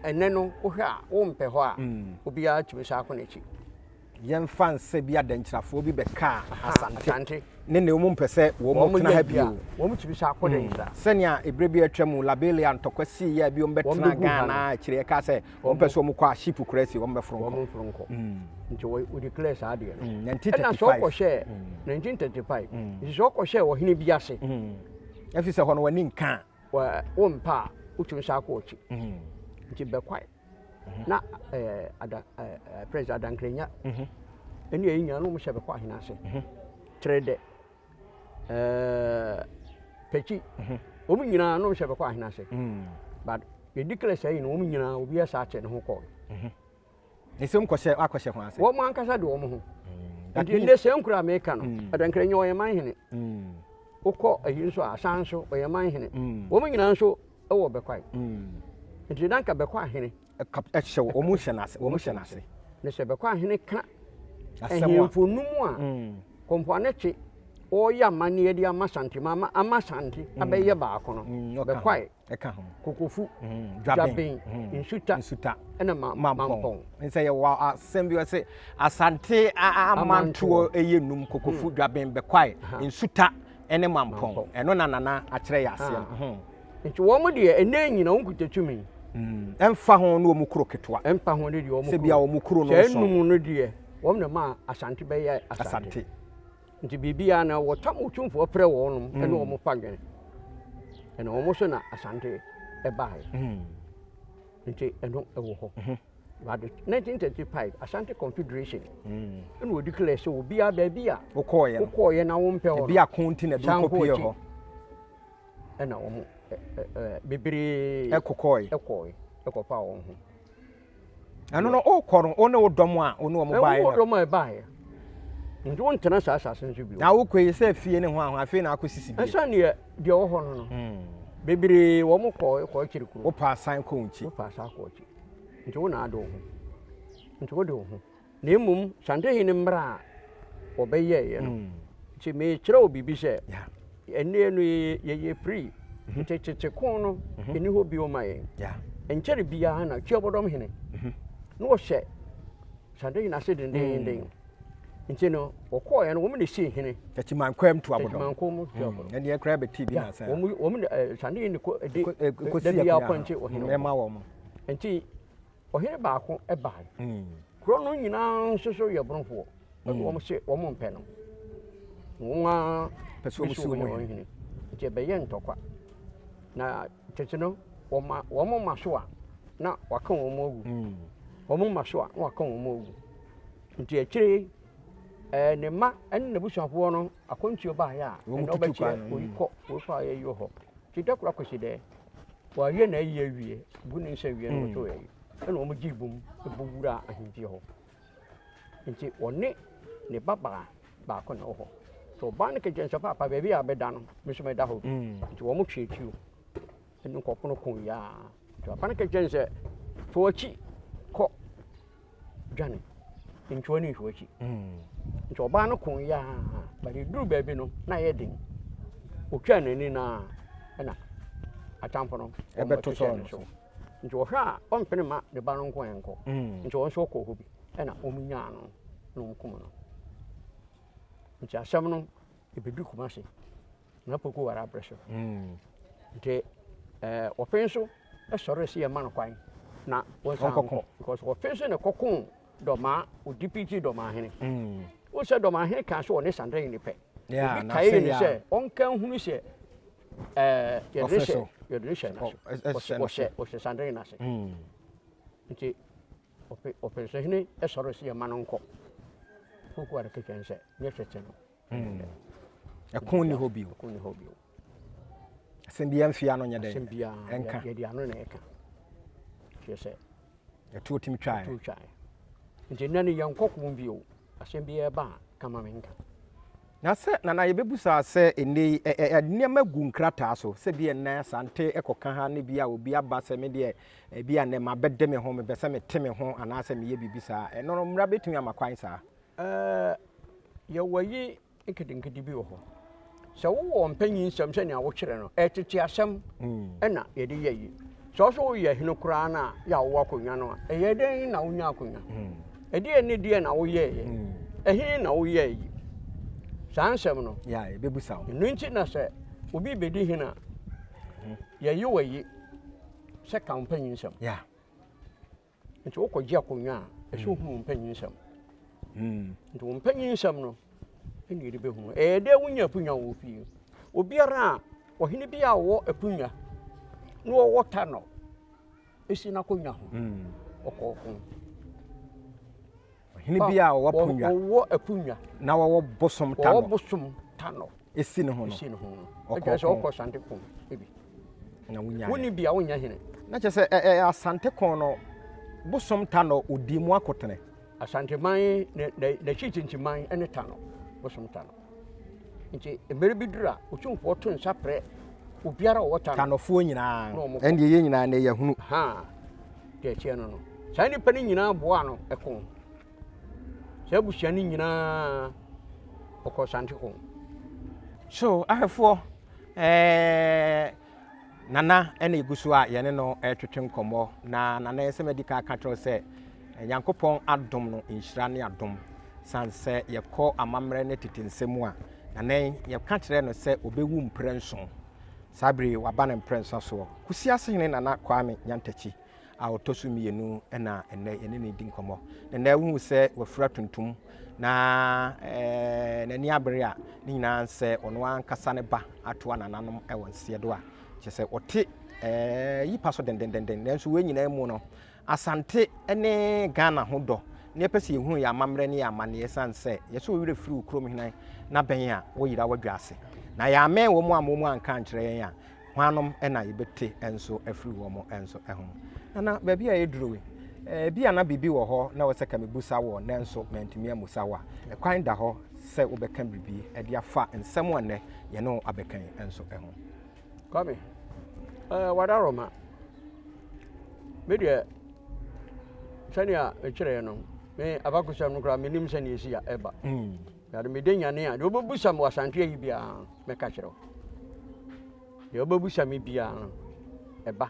ɛnɛ no wohwɛ a wompɛ hɔ a mm. obiara tumi saa akɔ n'akyi.
Yɛmfa nsɛ bi adankyirafoɔ bi bɛkaa Asante ne ne wɔn mpɛ sɛ wɔn tena ha bio.
Wɔn tumi sa akɔ dankyira.
Sɛnea ebere bi atwa mu Liberia ntɔkwa sii yɛ bi wɔn bɛtena Ghana akyire ɛka sɛ Wɔn pɛ sɛ wɔn kɔ a ship kura si wɔn bɛ foro nkɔ.
Wɔn foro nkɔ. Mm. Nti wɔ wɔ declare saa adeɛ no.
1935.
Ɛna sɛ ɔkɔ hyɛ 1935. Nti sɛ ɔkɔ hyɛ ɔhene bi ase.
Ɛfi sɛ hɔ no w'ani nka.
Wɔ wɔn mpa a wotumi sa akɔ akyi. Nti bɛkwae. Na ɛɛ ada ɛɛ president Adankrenya. Ɛne ɛyi nyinaa na wɔn hyɛ bɛkɔ ahene ase. Kyerɛ dɛ. ɛɛ pɛkyi mhm. wɔn nyinaa no hyɛ bɛkɔ ahene ase mm. but yɛdi kele sɛ yi no wɔn nyinaa obi ɛsa akyɛ ne ho kɔɔ
mhm. ne sɛ nkɔhyɛ akɔhyɛ ho ase
wɔn ankasa de wɔn ho mm. nti ndɛ sɛ nkura meka no ɛdɛnkɛrɛ nyɛ ɔyɛ man hene wokɔ ayi nso a asan nso ɔyɛ man hene wɔn nyinaa nso wɔ bɛkwae nti nanka bɛkɔ ahene
Ɛhyɛ wɔn hyɛ n'ase wɔn hyɛ n'ase.
Ne sɛ bɛkɔ ahene ka ahemfo no mu a mm. kɔmpoano kye wɔreyɛ amanneɛ de ama sante ma ama ama sante mm. abɛyɛ baako no mm, bɛkwae kokofu dwaben nsuta
nsuta
ɛna mampɔn
nsɛ yɛwɔ asɛm bi ɔsɛ asante amantoɔ ɛyɛ num kokofu dwaben bɛkwae nsuta ɛne mampɔn ɛno na nana akyerɛ yɛ aseɛ no
Nti wɔn deɛ ɛnɛ nyina wɔn kuta tumi.
Mm, ɛmfa ho ne wɔn kuro ketewa.
Ɛmfa ho ne deɛ wɔn kuro.
Sɛ bia wɔn kuro no
nso. Sɛ enum no deɛ wɔn na ma Asante bɛyɛ Asante. Asante. Nti biribiara na wɔtam otumfoɔ frɛ wɔn nom ɛne mm. wɔn fa dwene. Ɛna wɔn so na Asante ɛbaeɛ. Mm. Nti ɛno ɛwɔ hɔ. Mm -hmm. But 1935 Ashanti Confederation ɛna mm. wɔdi clear sɛ obiara baabi a
wokɔɔyɛ
wokɔɔyɛ na wompɛ hɔ no.
Ebi ako nti na ebi kɔpie hɔ.
ɛna wɔn bebree
ɛkɔkɔe
ɛkɔe ɛkɔfa wɔn ho.
Ɛno no wokɔ no wo ne wo dɔm a wo ne wɔn baeɛ.
Wo dɔm a ɛbaeɛ nti wontena saa asase nso bio.
Na wokɔ yi sɛ fie ne ho aho afei na akɔsisi bio.
Ɛsɛ deɛ deɛ wɔ hɔ no no hmm. bebree wɔn kɔ kɔ akyiri kuro.
Wopɛ asan kɔ nkyi.
Wopɛ asan kɔ akyi nti wo na ade wo ho nti wode wo ho. Na mmom Santehene mmara a wɔbɛyɛeɛ no, mm. nti mekyerɛ wo biribi sɛ ɛnneɛ no yɛyɛ free mhm. nti tete ko no mhm. ɛni hɔ bio ma yɛn nkyɛre biara na Tuabɔdɔm hene mhm. na wɔhyɛ Santehene ase dendeenden mm. nti no wɔkɔɔɛ no wɔn na ɛsii hene
Tɛkyimankwam Tuabɔdɔm
Tɛkyimankwam Tuabɔdɔm
ɛnneɛ koraa bɛti bi na sɛ
wɔn na Santehene kɔ de da biara kɔnkye ɔhene
ɛma wɔn
nti Ɔhene baako bae. Kuro no nyinaa nso so yɛ Bonofoɔ. Ɛna wɔn se wɔn mpɛ no. Wɔn ara
pɛ sɛ wɔn si wɔn
hene. Nti ɛbɛyɛ ntɔkwa. Na tete no, wɔma wɔn ma so a, na waka wɔn awu. Wɔn ma so a, na waka wɔn awu. Nti akyire yi, Ɛɛ ne mma ne n'abusuafoɔ no akwantuo baeɛ a,
Wɔn
ɛna
tutu
ɔbɛkyerɛ
kwan no,
oyi
mm.
kɔ, oyi kɔ a yɛyi wɔ hɔ. Nti da koro akɔsi dɛ, wɔawie n'ayi awie, bu ne nsa awie na wɔto ayi. Ɛna wɔn gyee bom bɔ wuraa ahemfie hɔ. Nti ɔne ne babaa baako na ɛwɔ hɔ. Nti ɔbaa no ka kyerɛ no sɛ, paapa baabi a bɛda no, me nso mɛda hɔ bi. Nti wɔn twee tuo ne nkurɔfo no ko yɛ ara. Nti papa no ka kyerɛ no sɛ, fa w'akyi kɔ dwane, ntwe w'ani nhwɛ w'akyi. Nti ɔbaa no ko yɛ ara, but ɛduru baabi no, na ayɛ den. Ɔtwaa n'ani no ara, ɛna atamfo no wɔn
Ɛbɛto
bɛto hyɛɛ
sɔɔ
ne
no
so.
so.
Nti ɔhwɛ a ɔmpene ma ne ba no nko ɛnkɔ. Nti ɔno nso ɔkɔɔ hɔ bi, ɛna wɔn nyaa no na wɔn kum no. Nti asɛm no ɛbɛdu Kumasi na Poku ware abrɛ so. Nti ɛɛ wɔpɛ nso sɔre sɛ yɛma no kwan na wɔnsan nkɔ because wɔpɛ nso na ɛkɔko dɔmaa odipiti dɔmaa hene. Wo sɛ dɔmaa hene kaa sɛ ɔne Sandra ne pɛ. Obi kae ne sɛ ɔnka nhunu sɛ ɛɛ yɛde ne hyɛ yɛde ne hyɛ n'ase ɔhyɛ ɔhyɛ Sandra n'ase. Nti ɔpɛ ɔpɛnsɛhene sɔre sɛ yɛma no nkɔ. Poku ware kɛkyɛn sɛ nyɛ tete no.
Hmm. Ɛko nni hɔ bio.
Ɛko nni hɔ bio.
Asɛm biara mfi ano nyɛ dɛ.
Asɛm biara
ɛnka.
Yɛde ano na ɛka. Kyerɛ sɛ.
Ɛtuo tim twae.
Ɛtuo twae. Nti nnɛ no yɛnkɔ ko bio. Asɛm biara ba a, kama me nka.
Na sɛ nana yɛbɛbusa sɛ ɛnnɛ yi ɛ nneɛma gu nkrataa so sɛ bi ɛnnɛ Asante ɛkɔka ha ne bi a obi aba sɛ me deɛ ebi a nnɛ mabɛde me ho mepɛ sɛ mete me ho anaasɛ meyɛ biribi saa ɛno no mmara bɛtumi ama kwan saa?
Ɛɛ, yɛwɔ ayi nketenkete bi wɔ hɔ. Sɛ wowɔ mpanyinsɛm sɛnea wokyerɛ no, ɛyɛ tete asɛm na yɛde yɛ yi. Sɛ wo sɛ woyɛ hene koraa no a, yɛ a wowɔ akonnwa no a, ɛyɛ dɛn na wonya akonnwa? Ɛdeɛ ne deɛ na woyɛeɛ? Ɛhe na woyɛɛ yi? Saa nsɛm no, ɛno nti na sɛ obi bɛdi hene a, yɛyi wɔ yi sɛ ka wo mpanyinsɛm. Nti wokɔgye akonnwa a, ɛsɛ wohu wo mpanyinsɛm. Hmm. Nti wo mpanyinsɛm no ɛna yɛde bɛhunu. Ɛyɛ dɛ wonya apunya wɔ fie. Obiara a ɔhene bi a ɔwɔ apunya na ɔwɔ tanɔ ɛsi n'akonnwa ho hmm. ɔkɔ ɔko.
Ɔhene bi a ɔwɔ apunya
ɔwɔ apunya
na ɔwɔ bosom tanɔ
ɔwɔ bosom tanɔ
esi ne ho no
esi ne ho no ɛkyerɛ sɛ ɔkɔ asante ko ebi
na wonya
wonni bia wonya hene
na kyerɛ sɛ ɛ ɛ asante ko no bosom tanɔ odi mu akotene
asanteman n'akyi tintiman ne tanɔ bosom tanɔ nti mmerɛ bi duru a otumfoɔ to nsa prɛ obiara ɔwɔ tanɔ
tanɔfoɔ nyinaa ɛndeɛ yɛ nyinaa na yɛhunu
ha deɛ ɛteɛ no no saa nnipa no nyinaa boa no ɛko Saa abusua no nyinaa ɔkɔ Asante ko.
So ahwɛfoɔ ɛɛ Nana ɛna egu so a yɛne no ɛretwetwe nkɔmmɔ na Nana yɛ sɛ madi kan aka kyerɛw sɛ Nyankopɔn adom no nhyira ne adom san sɛ yɛkɔ amammerɛ ne tete nsɛm mu a Nana yɛka kyerɛ no sɛ ɔbɛwu mprɛnson saa bere waba ne mprɛnsa soɔ Kusiasehene Nana Kwame Nyantakyi a ɔtɔ so mmienu na ɛnnɛ yɛne no redi nkɔmmɔ. Na nnɛ wohu sɛ wafura tuntum na eh, n'ani abere a ne nyinaa sɛ ɔno ankasa ne ba atoa nananom wɔ nseɛ do a kyerɛ sɛ ɔte eh, yi pa so dendendenden. Nanso wei nyinaa mu no, Asante ne Ghana ho dɔ na yɛpɛ sɛ yɛhunu yɛn amammerɛ ne yɛn amanneɛ ɛsiane sɛ yɛsɛ wo werɛ firi wo kurom hene na bɛn a woyera w'adwa ase. Na yɛammɛn wɔn amma wɔn anka ankyerɛ yɛn a, Hwannom na yɛbɛte nso afiri wɔn nso ho? Nana, baabi a yɛduru yi, ebia na biribi wɔ hɔ na ɛwɔ sɛ ka mebusa woɔ, nanso mantumi ammusa wo a, ɛkwan da hɔ sɛ wobɛka biribi de afa nsɛm a nnɛ yɛne wo abɛka yi nso ho.
Kwame, eh, wadaroma. Me deɛ, sɛnea mekyerɛɛ no, me abakɔsɛm no koraa menim sɛnea ɛsi a ɛba. Mm. Na mede nyane a, deɛ wobɛbusa me wɔ Asante ayi biara, mɛka kyerɛ wo. Deɛ wobɛbusa me biara no, ɛba.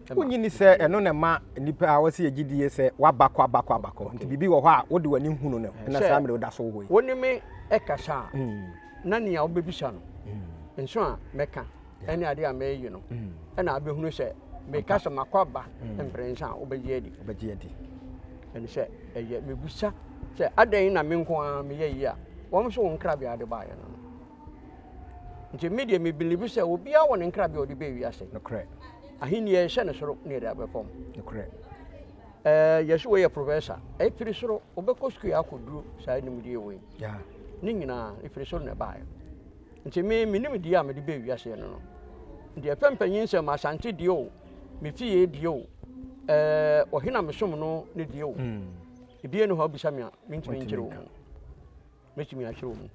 Wonnye nni sɛ ɛno na ɛma nnipa a wɔsɛ yɛgye die sɛ woabakɔ abakɔ abakɔ nti biribi wɔ hɔ a wode w'ani hunu no na saa mmerɛ woda so wɔ hɔ yi.
Wo ne me kasa a, mm. na nea wobɛbisa no mm. nso a mɛka ɛne adeɛ a mɛyi no mm. ɛna abɛhunu sɛ meka sɛ makɔ aba mprɛnsa a wobɛgye adi.
Wobɛgye adi.
Ɛne sɛ ɛyɛ mebisa sɛ adɛn na me nko ara meyɛ yi a wɔn nso wɔn nkrabea de baeɛ no. Nti me deɛ me believe sɛ obiara wɔ ne nkrabea a ɔde bɛɛ wiase.
Nokorɛ.
Ahenni yɛhyɛ no soro ne yɛde abɛ fam.
Nokorɛ.
Ɛɛ yɛse wei yɛ professor. Ɛfiri soro, wobɛkɔ sukuu akɔduru saa nimdeɛ wei. Ne nyinaa, ɛfiri soro na ɛbaeɛ. Nti me, me nimdeɛ a mede bɛɛ wiaseɛ no no, nti ɛfɛ mpanyin nsɛm, Asante deɛ o, me fie deɛ o, ɛɛ ɔhene a mesom no ne deɛ o, mm. ebie ne hɔ abisa me a, mentumi nkyerɛ wɔ mu. Mɛtumi akyerɛ wɔ mu.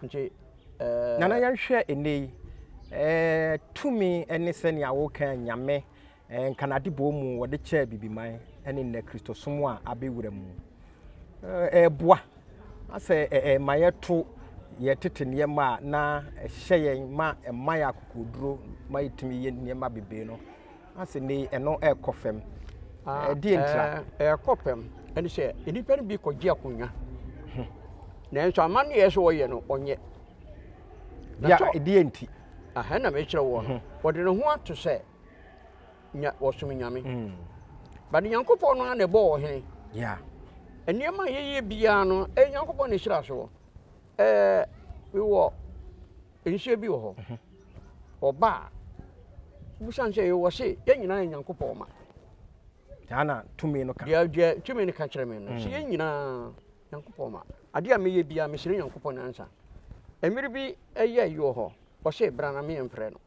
Nti
ɛɛ. Nana yɛnhwɛ ɛnɛ yi, ɛɛ tumi ne sɛnea woka nyame Nkanadebɔ mu wɔde kyɛɛ Abibiman ne nnɛ Kristosom a abɛwura mu. Ɛreboa asɛ ɛma yɛto yɛn tete nneɛma a na ɛhyɛ yɛn ma ɛma yɛn akokoɔduro ma yɛtumi yɛ nneɛma bebree no asɛ nnɛ yi ɛno ɛrekɔ fam. Ɛdeɛ ntira?
Ɛrekɔ fam ɛne sɛ nnipa no bi kɔgye akonnwa nanso amanneɛ sɛ wɔyɛ no ɔnyɛ.
Ɛdeɛ nti?
Aha na mekyerɛ wɔ no. Wɔde ne ho ato sɛ nya wɔsom nyame. Mm. But Nyankopɔn no ara na ɛbɔɔ ɔhene.
Yeah.
Nneɛma a yɛyɛ biara no, ɛyɛ Nyankopɔn na ɛhyira soɔ. Ɛɛ mewɔ nsuo bi wɔ hɔ. Mhm. Ɔba a, wobusa sɛ yɛwɔ se yɛn nyinaa yɛ Nyankopɔn ma.
Saa na tumi no ka.
Deɛ deɛ tumi no ka kyerɛ me no, sɛ mm. yɛn nyinaa Nyankopɔn ma. Adeɛ a meyɛ biara mesrɛ Nyankopɔn ansa. Mmere bi ɛyɛ ayi wɔ hɔ, ɔse bra na meyɛmfrɛ no.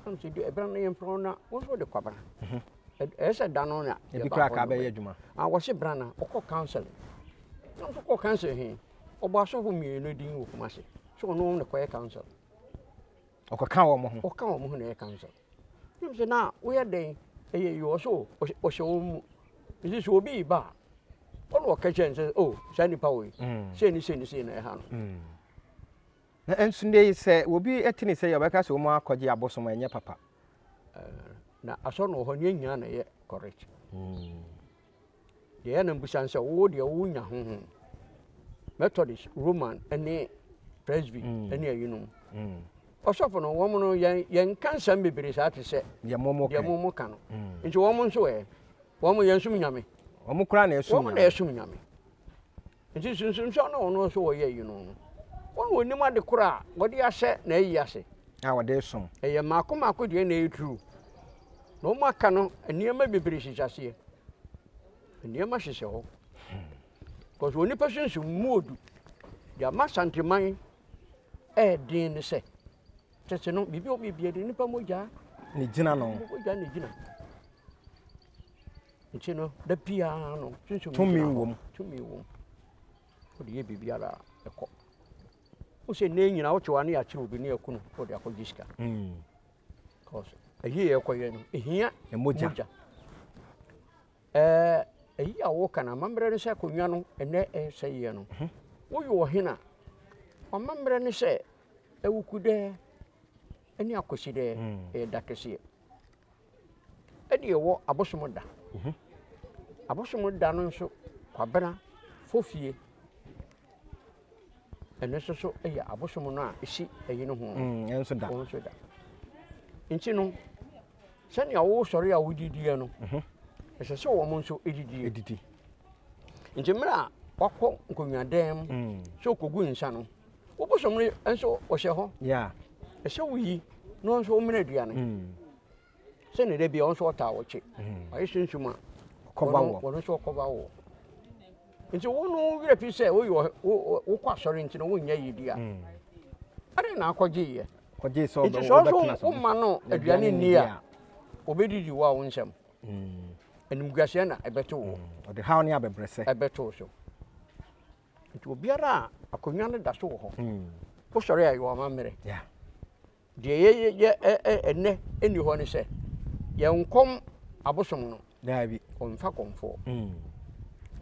Ɛna sɛ ɛbɛn no yɛmfrɛ wo na wo nso wode kwabena. Mhm. Ɛyɛ sɛ da no na
ebi koraa ka bɛyɛ adwuma.
Ah, wɔse bra na ɔkɔ counseling. Na nso kɔ counseling he, ɔbɔ asɔfo mmienu din wɔ Kumasi. So ɔno wɔn na kɔyɛ council.
Ɔkɔka wɔn ho.
Ɔka wɔn ho na ɛyɛ council. Ɛna sɛ na woyɛ dɛn ɛyɛ yi wɔ so ɔhyɛ wɔn mu. Nti sɛ obi ba a, ɔna ɔka kyerɛ no sɛ oh saa nipa wei mm. sei ne sei ne sei na ɛha no. Mm.
Na nso nnɛ yi sɛ obi te ne sɛ yɛ ɔbɛka sɛ wɔn akɔgye abosom a ɛnyɛ papa.
Na asɔre no wɔ hɔ ne nyinaa na ɛyɛ correct. Hmm. Deɛ ɛyɛ na mbusa sɛ wo deɛ wonya honhom Methodist, Roman ne Presby hmm. ne ayinom. Hmm. Ɔsɔfo no wɔn no yɛn yɛn ka nsɛm bebree saa te sɛ
deɛ mo
mo ka no. Nti wɔn nso ɛ wɔn yɛn som nyame.
Wɔn koraa na ɛsom nyame.
Wɔn na ɛsom nyame. Nti sunsumsɛm na ɔno nso wɔyɛ yi no no, wɔn wɔnim ade koro a wɔde ahyɛ n'ayi ase.
A wɔde som.
Ɛyɛ mmaako mmaako deɛ na ɛyɛ true. Na wɔn aka no nneɛma bebree hyehyɛ aseɛ. Nneɛma hyehyɛ hɔ. Because onipa sunsum mu odu. Deɛ ama Asanteman ɛyɛ den ne sɛ, tete no biribi a wɔyɛ biara de nipa mogya.
Ne gyina no.
Mogya ne gyina. Nti no, da biara no, sunsum
tumi wɔ mu.
Tumi wɔ mu. Wode yɛ biribiara a, ɛkɔ. Wo sɛ nnɛ nyinaa wote hɔ a ne yɛakyere obi ne yɛku no wode akɔgye sika. Mm. Because ɛyi yɛ ɛkɔyɛ no, ɛhia
mogya.
Ɛɛ ɛyi a woka no amammerɛ ne sɛ akonnwa no ɛnɛ ɛsɛ yɛ no. Mhm. Woyɛ ɔhene a, amammerɛ ne sɛ awukudɛ ne akwasidɛ mm. ɛyɛ da kɛseɛ. Ɛde ɛwɔ abosom da. Mhm. Abosom da no nso kwabena fofie. Ɛno nso so yɛ abosom no a ɛsi ɛyi no ho.
Mm, ɛno nso da.
Wɔn nso da. Nti no, sɛnea wosɔre a wodidiɛ no, mhm. ɛsɛ sɛ wɔn nso didie.
Didi.
Nti mmerɛ a wakɔ nkonnwadan mu mm. sɛ ɔkɔgu nsa no, wo bosom no nso ɔhyɛ hɔ. Ɛsɛ woyi na ɔnso womene aduane. Mm. Sɛnea da bi ɔno nso ɔtaa wɔkye. Mm. Ɔyɛ sunsum a ɔno nso ɔkɔva wɔ. Nti wo no werɛ fi sɛ woyɛ wokɔ asɔre nti no wonyɛ yi di a. Mm. Adɛn na akɔgye yɛ?
Nti sɛ
ɔso woma no aduane nni a ɔbɛdidi wo a wo nsɛm. Mm. Animguaseɛ na ɛbɛto wo.
Ɔde haw ne abɛbrɛsɛ.
Ɛbɛto wo so. Nti obiara a akonnwa no da so wɔ hɔ. Wosɔre a yɛ w'amammerɛ. Deɛ yɛyɛ ɛnnɛ nni hɔ ne sɛ yɛnkɔm abosom no.
Daabi.
Ɔmfa kɔmfoɔ. Mm.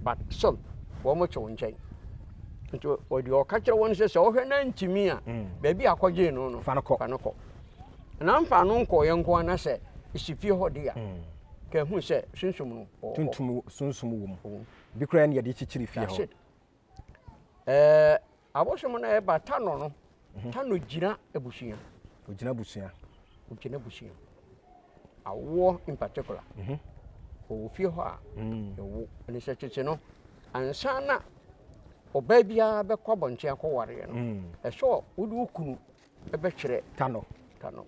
But still wɔn te wo nkyɛn. Nti ɔdeɛ ɔka kyerɛ wɔn sɛ sɛ ɔhwɛ na ntumi a mm. baabi a akɔgyee no no
fa no kɔ.
Fa no kɔ. Na mfa no nkɔɔyɛ nko ara na sɛ esi fie hɔ de a mm. ka ehu sɛ sunsum no
wɔ hɔ. Tuntum sunsum wɔ mu. Bi koraa ne yɛde kyekyere fie hɔ.
Ɛɛ abosom no ɛba tanɔ no mhm. tanɔ gyina abusua.
Ogyina abusua.
Ogyina abusua. Awoɔ in particular. Mhm. Ɔwɔ fie hɔ a mm. ɛwo ne sɛ tete no ansa na ɔbaa biara bɛkɔ abɔnten akɔwareɛ no mm. ɛsɛ wode wo kunu bɛkyerɛ
tanɔ.
Tanɔ.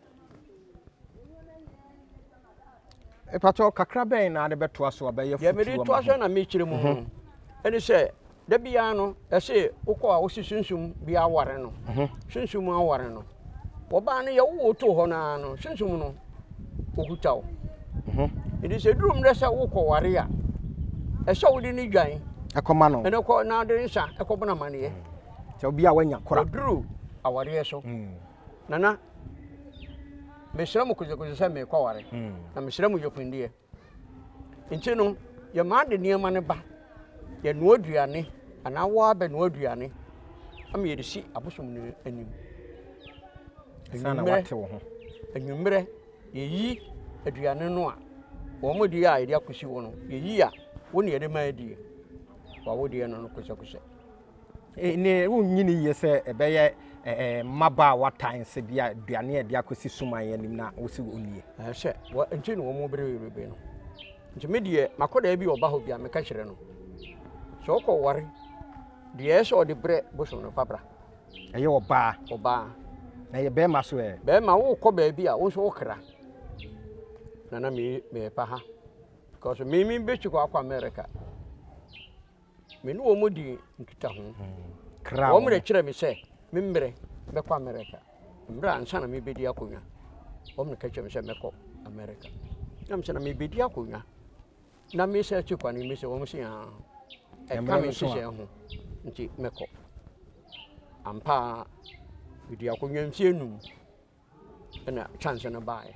Mepakyɛw, kakra bɛn na ade bɛtoa so a bɛyɛ
Deɛ mede
fotuo
toa
ama
so
ho?
na mekyerɛ mu no ɛne sɛ, da biara no, ɛse wokɔ a wose sunsum bi aware no, sunsum aware no. Wɔbaa no yɛwo wo too hɔ no ara no, sunsum no ɔkuta wo. Nti sɛ duru mmerɛ sɛ wokɔ ware a, ɛsɛ wode ne dwan
ɛkɔma no,
ɛne kɔ na wode nsa ɛkɔbɔ no amanneɛ.
Sɛ obi a wanya kora.
Ɔduru awareɛ so. Nana, mesrɛ mo kosekose sɛ merekɔ aware, na mesrɛ mo yɔkundeɛ. Nti no, yɛmaa de nneɛma no ba, yɛnoa aduane, anaa wo ara bɛnoa aduane, ama yɛde si abosom no anim.
Ansa na wate wo ho.
Anwummerɛ, yɛyi aduane no a, wɔn deɛ a yɛde akɔsi hɔ no, yɛyi a, wo ne yɛde ma adie. Wawodeɛ no no kosɛkosɛ.
Ne wonnye no yie sɛ ɛbɛyɛ mmabaawa tan sɛ bi a aduane a ɛde akɔsi suman anim na wosi wɔn nie.
Sɛ wɔ nti na wɔn bere bebrebe no. Nti me deɛ makɔdaa bi ɔba hɔ bi a meka kyerɛ no sɛ ɔkɔ ware deɛ ɛsɛ sɛ ɔde brɛ bosom no fa bra.
Ɛyɛ ɔbaa.
Ɔbaa.
Na ɛyɛ bɛrima so ɛ.
Bɛrima wokɔ baabi a wo nso wokra. Nana me mepa ha because me me bɛsi kɔ akɔ America. Me ne wɔn dii nkitaho. Wɔn na kyerɛ me sɛ me mmerɛ mɛkɔ Amerika. Mmerɛ ansa na mebɛdi akonnwa. Wɔn na ka kyerɛ me sɛ mɛkɔ Amerika. Na mesɛ na mebɛdi akonnwa. Na mesɛ akyi kwane mesɛ wɔn sɛ aa ɛka me nhyehyɛ ho nti mɛkɔ. Ampa ara medi akonnwa mfeɛ num. Ɛna chance no baeɛ.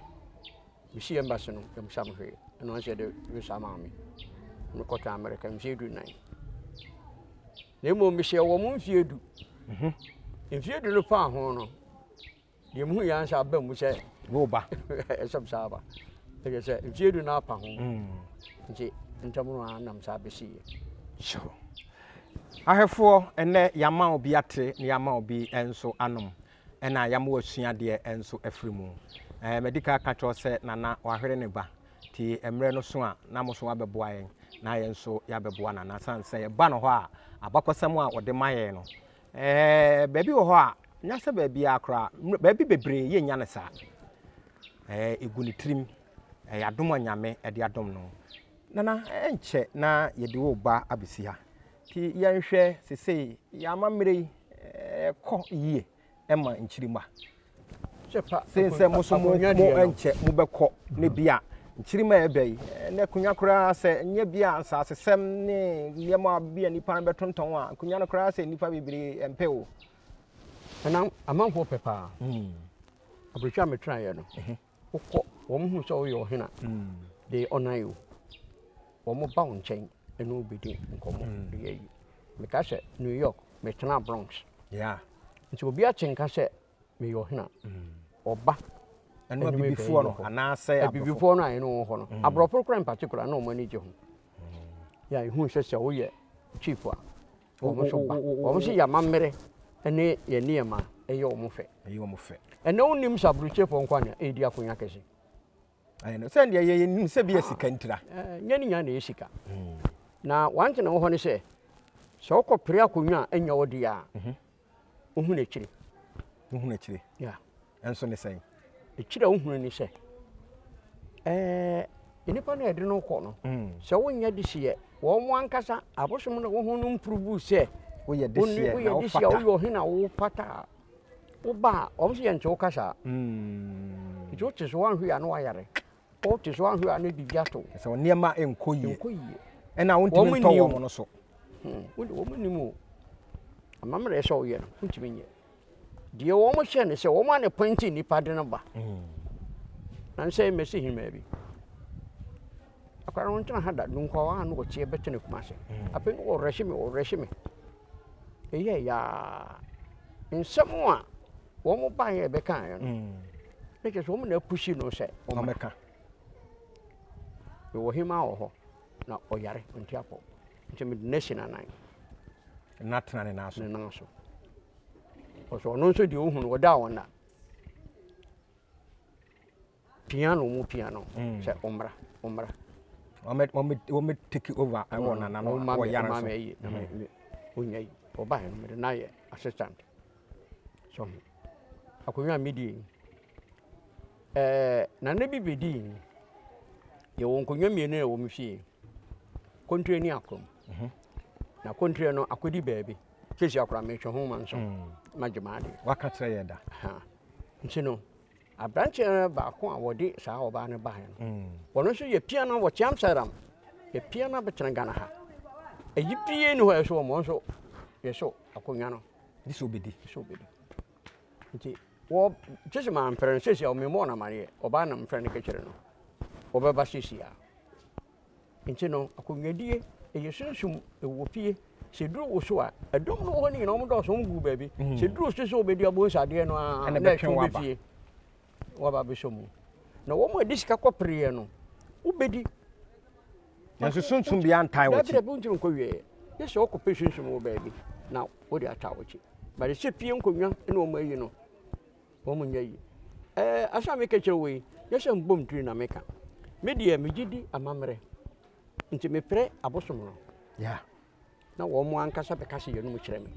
Mesii embassy no, yɛmmisa me hwee. Ɛno ara sɛ yɛde visa maa me. Mekɔtena America mfeɛ 14. Na mmom mehyɛɛ wɔn mfeɛ 10. Mfeɛ 10 no faa ho no, deɛ mehu yɛ ansa aba mu sɛ
woba.
Ɛsɛm saa aba. Ɛyɛ sɛ mfeɛ 10 no apa ho. Nti ntam no ara nam saa bɛsiiɛ.
Sure. Ahwɛfoɔ, ɛnnɛ yɛama obi ate na yɛama obi nso anom. Ɛna yɛama wasua adeɛ nso afiri mu. Ɛɛ madi kan aka kyerɛ wo sɛ Nana wahwere ne ba, nti mmerɛ no so a na mo nso abɛboa yɛn na yɛn nso yɛabɛboa Nana. Sane sɛ yɛba no hɔ a, abakɔsɛm a ɔde ma yɛn no, ɛɛ baabi wɔ hɔ a, nyɛ sɛ baabiara koraa, baabi bebree yɛnnya no saa. Ɛɛ ɛgu ne tirim, ɛyɛ adom a Nyame de adom no. Nana, ɛnkyɛ na yɛde wo ba abɛsi ha. Nti yɛnhwɛ sesei yɛn amammerɛ yi ɛkɔ yie ma nkyirimma. Sen sɛ mo so mo nkyɛ mobɛkɔ ne bi a nkyirimma a ɛbɛ yi ɛnɛ akonnwa koraa sɛ nyɛ bi a nsasesɛm ne nneɛma bi a nnipa no bɛtontɔn a akonnwa no koraa sɛ nnipa bebree mpɛ o.
Ɛna amanfoɔ pɛ paa. Aburokyire a metenaeɛ no, wokɔ wɔn hu sɛ woyɛ ɔhene a, they honor you. Wɔn ba wo nkyɛn ɛne wo bɛdi nkɔmmɔ. Yɛ yi. Meka sɛ New York, metena Bronx. Nti obi ate nka sɛ meyɛ ɔhene a, ɔba.
Ɛno abibifoɔ no anaasɛ aborɔfo?
Abibifoɔ no a ɛne wɔn hɔ no. Aborɔfo koraa in particular na wɔn ani gye ho. Yɛ ehu sɛ sɛ woyɛ chief a, wɔn nso ba. Wɔn nso yɛ amammerɛ ne yɛn nneɛma ɛyɛ wɔn fɛ.
Ɛyɛ wɔn fɛ.
Ɛnna wonim sɛ aburokyefoɔ nko na ɛredi akonnwa kɛse.
Ɛyɛ no sɛ deɛ yɛyɛ nim sɛ bi yɛ sika ntira.
Nyɛ ne nyinaa na ɛyɛ sika. Na one thing wɔ hɔ ne sɛ, sɛ wokɔ pere akonnwa a ɛnyɛ wo deɛ a, wohu n'akyire.
Wohu n'akyire.
Yeah.
Ɛnso ne sɛn?
Akyire a wohunu ne sɛ, nnipa no a yɛde no kɔ no, sɛ wonyɛ dehyeɛ, wɔn ankasa abosom no wohu no mpurubu sɛ
woyɛ dehyeɛ na wofata,
woyɛ ɔhene a wofata a, woba a, wɔn sɛ yɛnte wo kasa. Nti wote so woanhwɛ a na woayare. Wote so anhwɛ a na biribi ato wo.
Sɛ nneɛma nkɔ yie.
Nkɔ yie.
Ɛna wontumi ntɔ wɔn no so.
Wɔn nim o. Amammerɛ sɛ woyɛ no, wontumi nyɛ. Deɛ wɔn hyɛ ne sɛ wɔn a na pɔnti nnipa de no ba. Na nsɛ mɛsi hema bi. Akwara no ntena ha da, dunkwawa a na ɔteɛ bɛtena Kumase. Afei no wɔrɛhye me, wɔrɛhye me. Ɛyɛ yaa. Nsɛm a wɔn baeɛ bɛkaeɛ no, na kyerɛ sɛ wɔn na apusi no sɛ
wɔmmɛka.
Mewɔ hema wɔ hɔ na ɔyare ɔnti apɔ nti mede no asi n'anan.
Na tena ne nan so.
Ne nan so. Ɔsɛ ɔno nso deɛ ohunu ɔda a ɔnna. Pia no wɔn pia no sɛ ɔmmra ɔmmra.
Wɔn take over ɛwɔ nana no wɔ yare so.
Ɔma mi onya yi ɔbaeɛ no mede no ayɛ assistant. So akonnwa a medie yi ɛɛ nana bi bɛdii ni. Yɛwɔ nkonnwa mmienu na ɛwɔ me fie. Kontire ne akrom. Na kontire no akɔdi baabi. Sɛsi akora metwe ho ma nso. Magye m'adeɛ.
Waka kyerɛ yɛn da.
Nti no, aberanteɛ baako a wɔde saa ɔbaa no baeɛ no, wɔno nso yɛpia no wɔte Amsterdam. Yɛpia no abɛtena Ghana ha. Ɛyi pie ni hɔ a ɛso wɔn nso yɛso akonnwa no.
Gye sɛ obɛdi.
Gye sɛ obɛdi. Nti wɔ gye sɛ mamfrɛ no sɛsi a memmɔɔ no amaneɛ. Ɔbaa na mfrɛ no kɛkyerɛ no. Wɔbɛba sɛsi a. Nti no akonnwadie ɛyɛ sunsum ɛwɔ fie. Sɛ duru wo so a, ɛdɔm no wɔ hɔ no nyinaa wɔn dɔɔso wɔn gu baabi. Sɛ duru so sɛ wɔbɛdi abonsa adeɛ no ara na ɛtwe wo bɛ fie. Wɔaba abɛsɔ mu. Na wɔn a ɛde sika kɔpereɛ no, wobɛdi.
Nanso sunsum biara ntae w'akyi.
Dabi dabi wontumi nkɔ wieɛ. Gye sɛ wokɔpɛ sunsum wɔ baabi na wode ataa w'akyi. But sɛ fie nkonnwa ne wɔn ayi no, wɔn nyɛ yi. Ɛɛ asɛm a meka kyerɛ wo yi, nyɛ sɛ mbɔ me tiri na meka. Me deɛ megye di amammerɛ. Nti mepere abosom no.
Yeah.
Na wɔn ankasa bɛka sɛ yɛnom kyerɛ me.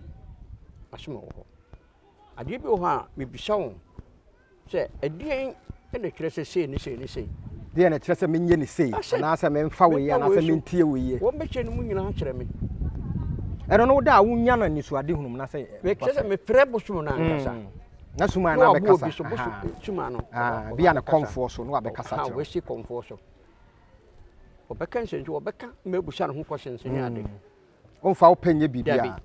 Asɛm a ɛwɔ hɔ. Adeɛ bi wɔ hɔ a mebisa wɔn sɛ ɛdeɛn na ɛkyerɛ sɛ sei ne sei ne sei.
Deɛ na ɛkyerɛ sɛ menyɛ ne sei anaasɛ memfa wei anaasɛ mentie wei yie.
Wɔn bɛkyerɛ no mu nyinaa kyerɛ me.
Ɛno no woda a wonya no anisoadehunu mu na sɛ.
Mekyerɛ sɛ mefrɛ bosom no ankasa.
Na suman no abɛkasa.
Obi so bosom suman
no. Bi a ne kɔmfoɔ so na wabɛkasa kyerɛ.
Wɔasi kɔmfoɔ so. Wɔbɛka nsɛnti wɔbɛka mɛbusa ne ho kɔsɛnsɛn ne ade.
Womfa wo pɛ nyɛ biribi a.
Dabi.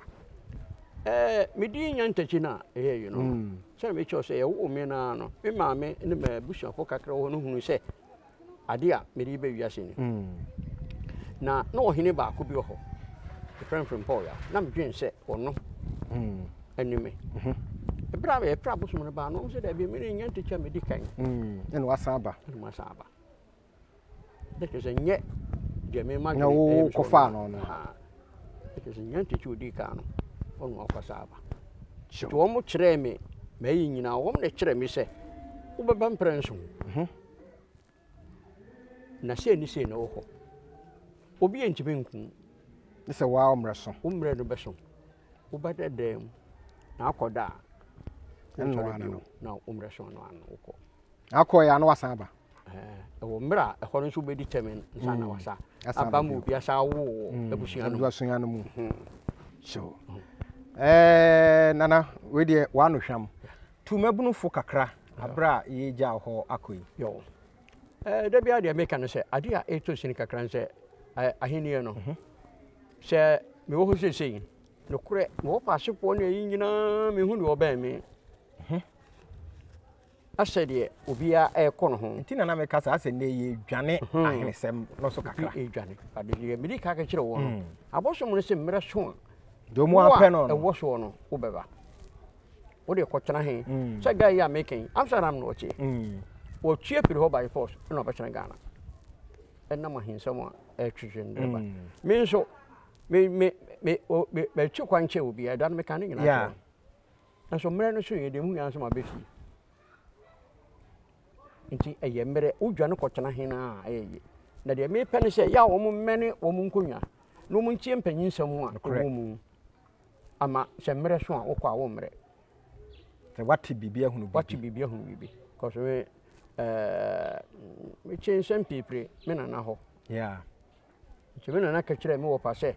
Ɛɛ medi nya ntakyi no a ɛyɛ yi no. Sɛ mekyerɛ sɛ yɛwoo me no ara no, me maame ne m'abusuafo kakra wɔ hɔ no hunu sɛ ade a mede ba wiase ni. Na na ɔhene baako bi wɔ hɔ, yɛfrɛ no Frimpong Yaw. Na medwene sɛ ɔno ɛne me. Ɛberɛ a yɛpere abosom no baa no, wɔn sɛ dabi, me ne nya ntakyi a medi kan.
Ɛna wasan aba.
Ɛna wasan aba. Na kyerɛ sɛ nyɛ deɛ mema
dwene ɛyɛ me sɛ ɔno no no.
Na kyerɛ sɛ nyɛ ntikyi odi kan no ɔno akɔsa aba. Nti wɔn kyerɛɛ me m'ayi nyinaa wɔn na kyerɛ me sɛ wobɛba mprɛ nson. Mhm. Na sei ne sei na wɔ hɔ. Obi ntumi nku.
Ne sɛ waa mmerɛ so.
Wo mmerɛ no bɛso. Wobɛda dan mu na akɔda a.
Ɛnno ano
no. Na wo mmerɛ so ano ano wokɔ.
Akɔ yɛ ano wasan aba.
Ɛwɔ mmerɛ a ɛhɔ no nso wobɛdi tɛmɛ nsa na wasa aba ma obi asa awo wɔ mm, abusua no
abusua no mu. Hmm. So ɛɛ nana wei deɛ wano hwam tu mmabunufo kakra abere a yɛgya hɔ akɔ yi.
Yo. Ɛɛ da biara deɛ meka no sɛ adeɛ a ɛtɔ sini kakra no sɛ ahenni no mhm. sɛ mewɔ hɔ seesei nokorɛ mewɔ paasefoɔ ne ayi nyinaa mehu deɛ ɔbɛn me. Mhm. Asɛ deɛ obiara ɛrekɔ ne ho.
Nti na na meka sɛ asɛ nnɛ yɛredwane hmm. ahenesɛm no so kakra.
Yɛredwane. Ade deɛ mede ka kyerɛ wɔ no. Hmm. Abosom no sɛ mmerɛ so a.
Deɛ ɔmo apɛ no
no. Ɛwɔ soɔ no wobɛba. Wode kɔtena he. Hmm. Sɛ guy yi a meka yi Amsterdam na ɔte. Wɔtue firi hɔ by force ɛna ɔbɛtena Ghana. Ɛnam ahensɛm a ɛtwetwe no ba. Me nso me me me me mɛtu kwan kyɛ obi ɛda no meka ne nyinaa kyerɛ. Nanso mmerɛ no so yɛ deɛ mu nyinaa nso maba fie. Nti ɛyɛ mmerɛ, wodwane kɔtena he no a ɛyɛ ye. Na deɛ mepɛ ne sɛ yɛ a wɔn mmɛne wɔn nkonnwa na wɔn ntie mpanyinsɛm a ɛwɔ mu ama sɛ mmerɛ so a wokɔ a wommerɛ.
Sɛ wate biribi ahunu biribi.
Wate biribi ahunu biribi. Kɔso me ɛɛ mekye nsɛm pii pire me nana hɔ.
Yeah.
Nti me nana ka kyerɛɛ me wɔfa sɛ,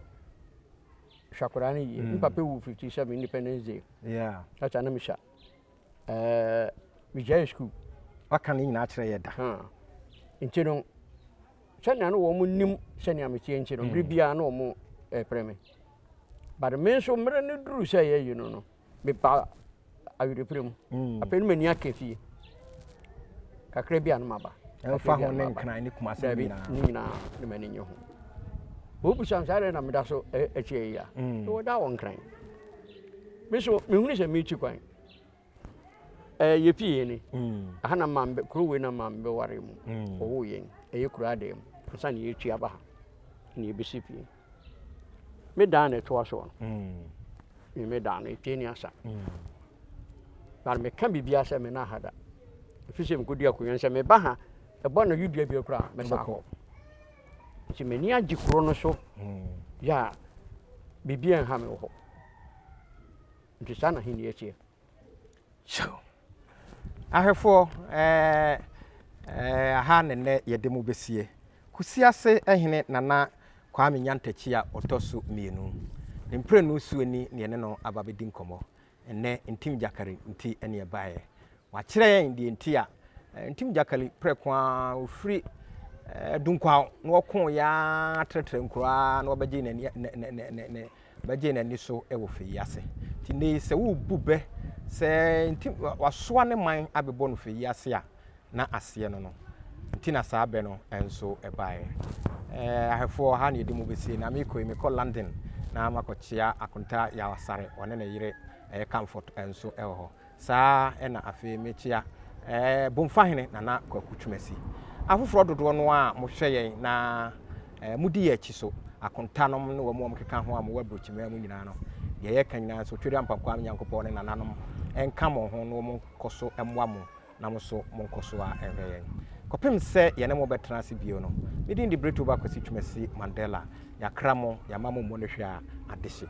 hwɛ akwadaa no yie. Me papa wu 57 Independence Day.
Yeah.
That time na mesua. Ɛɛ megyae school.
Waka ne nyinaa kyerɛ yɛ da.
Nti no sɛnea no wɔn nim sɛnea meteɛ nti no, bere biara na wɔn ɛpere me. But me nso mmerɛ no duru sɛ yɛyi no no, meba awerɛpirɛ mu mm. afei no m'ani aka fie kakra bi a no maba
ɛmfa ho ne nkran ne kumase
ne nyinaa ne nyinaa ne m'ani nye ho wɔbusa saa dɛ na meda so akyi ayi a mm. wɔda wɔ nkran me so mehunu sɛ merekyi kwan yɛ fie ni mm. aha na ma kuro wei na ma mbɛware mu wɔwoo yɛn ɛyɛ kuro adan mu ansa na yɛtwi aba ha na yɛbɛsi fie Me dan na ɛtoa soɔ no. Mm. Me dan no ɛtwe ni asa. Mm. But meka biribiara sɛ me na ha da. Ɛfiri sɛ mekɔdi akonnwa sɛ meba ha ɛbɔ na yudua bi koraa mɛsa akɔ. Nti m'ani agye kuro no so mm. yɛ a biribiara nha me wɔ hɔ. Nti saa na ahenni teɛ.
Kyew. Ahwɛfoɔ, ɛɛ, ɛɛ, aha ne nnɛ yɛde mo bɛsie. Kusiase hene Nana Kwame Nyantakyi a ɔtɔ so mmienu. Ne mprenu suani na yɛne no aba abɛdi nkɔmmɔ. Ɛnnɛ Ntim Gyakari nti na yɛbaeɛ. Wakyerɛ yɛn deɛ nti a Ntim Gyakari prɛko ara ɔfiri Dunkwaw na ɔkoeɛ ara trɛtrɛ nkuro ara na ɔbɛgyee n'ani ne bɛgyee n'ani so wɔ fɛ yi ase. Nti nnɛ yi sɛ worebu bɛ sɛ Ntim wasoa ne man abɛbɔ no fɛ yi ase a, na aseɛ no no nti na saa bɛ no nso baeɛ. Ɛɛ ahwɛfoɔ, ha na yɛde mo bɛsie. Na merekɔ yi, mekɔ London na makɔkyea Akonta Yaw Asare, ɔne ne yere ɛyɛ Comfort nso wɔ hɔ. Saa ara na afei mekyea ɛɛ Bomfahene Nana Kwaku Twumasi. Afoforɔ dodoɔ no ara a mohwɛ yɛn na ɛɛ modi yɛn akyi so, Akontanom ne wɔn a wɔkeka ho a mowɔ aburokyiman mu nyinaa no, deɛ yɛreka nyinaa nso, Tweduampɔn Kwame Nyankopɔn ne nananom nka mo ho na wɔnkɔ so mmoa mo na mo nso monkɔ so ara nhwɛ yɛn. Kɔpem sɛ yɛne mo bɛtena ase bio no, me din de Bretoba Kwasi Twumasi Mandela. Yɛakra mo, yɛama mo mmɔ no hwɛ a, adehye.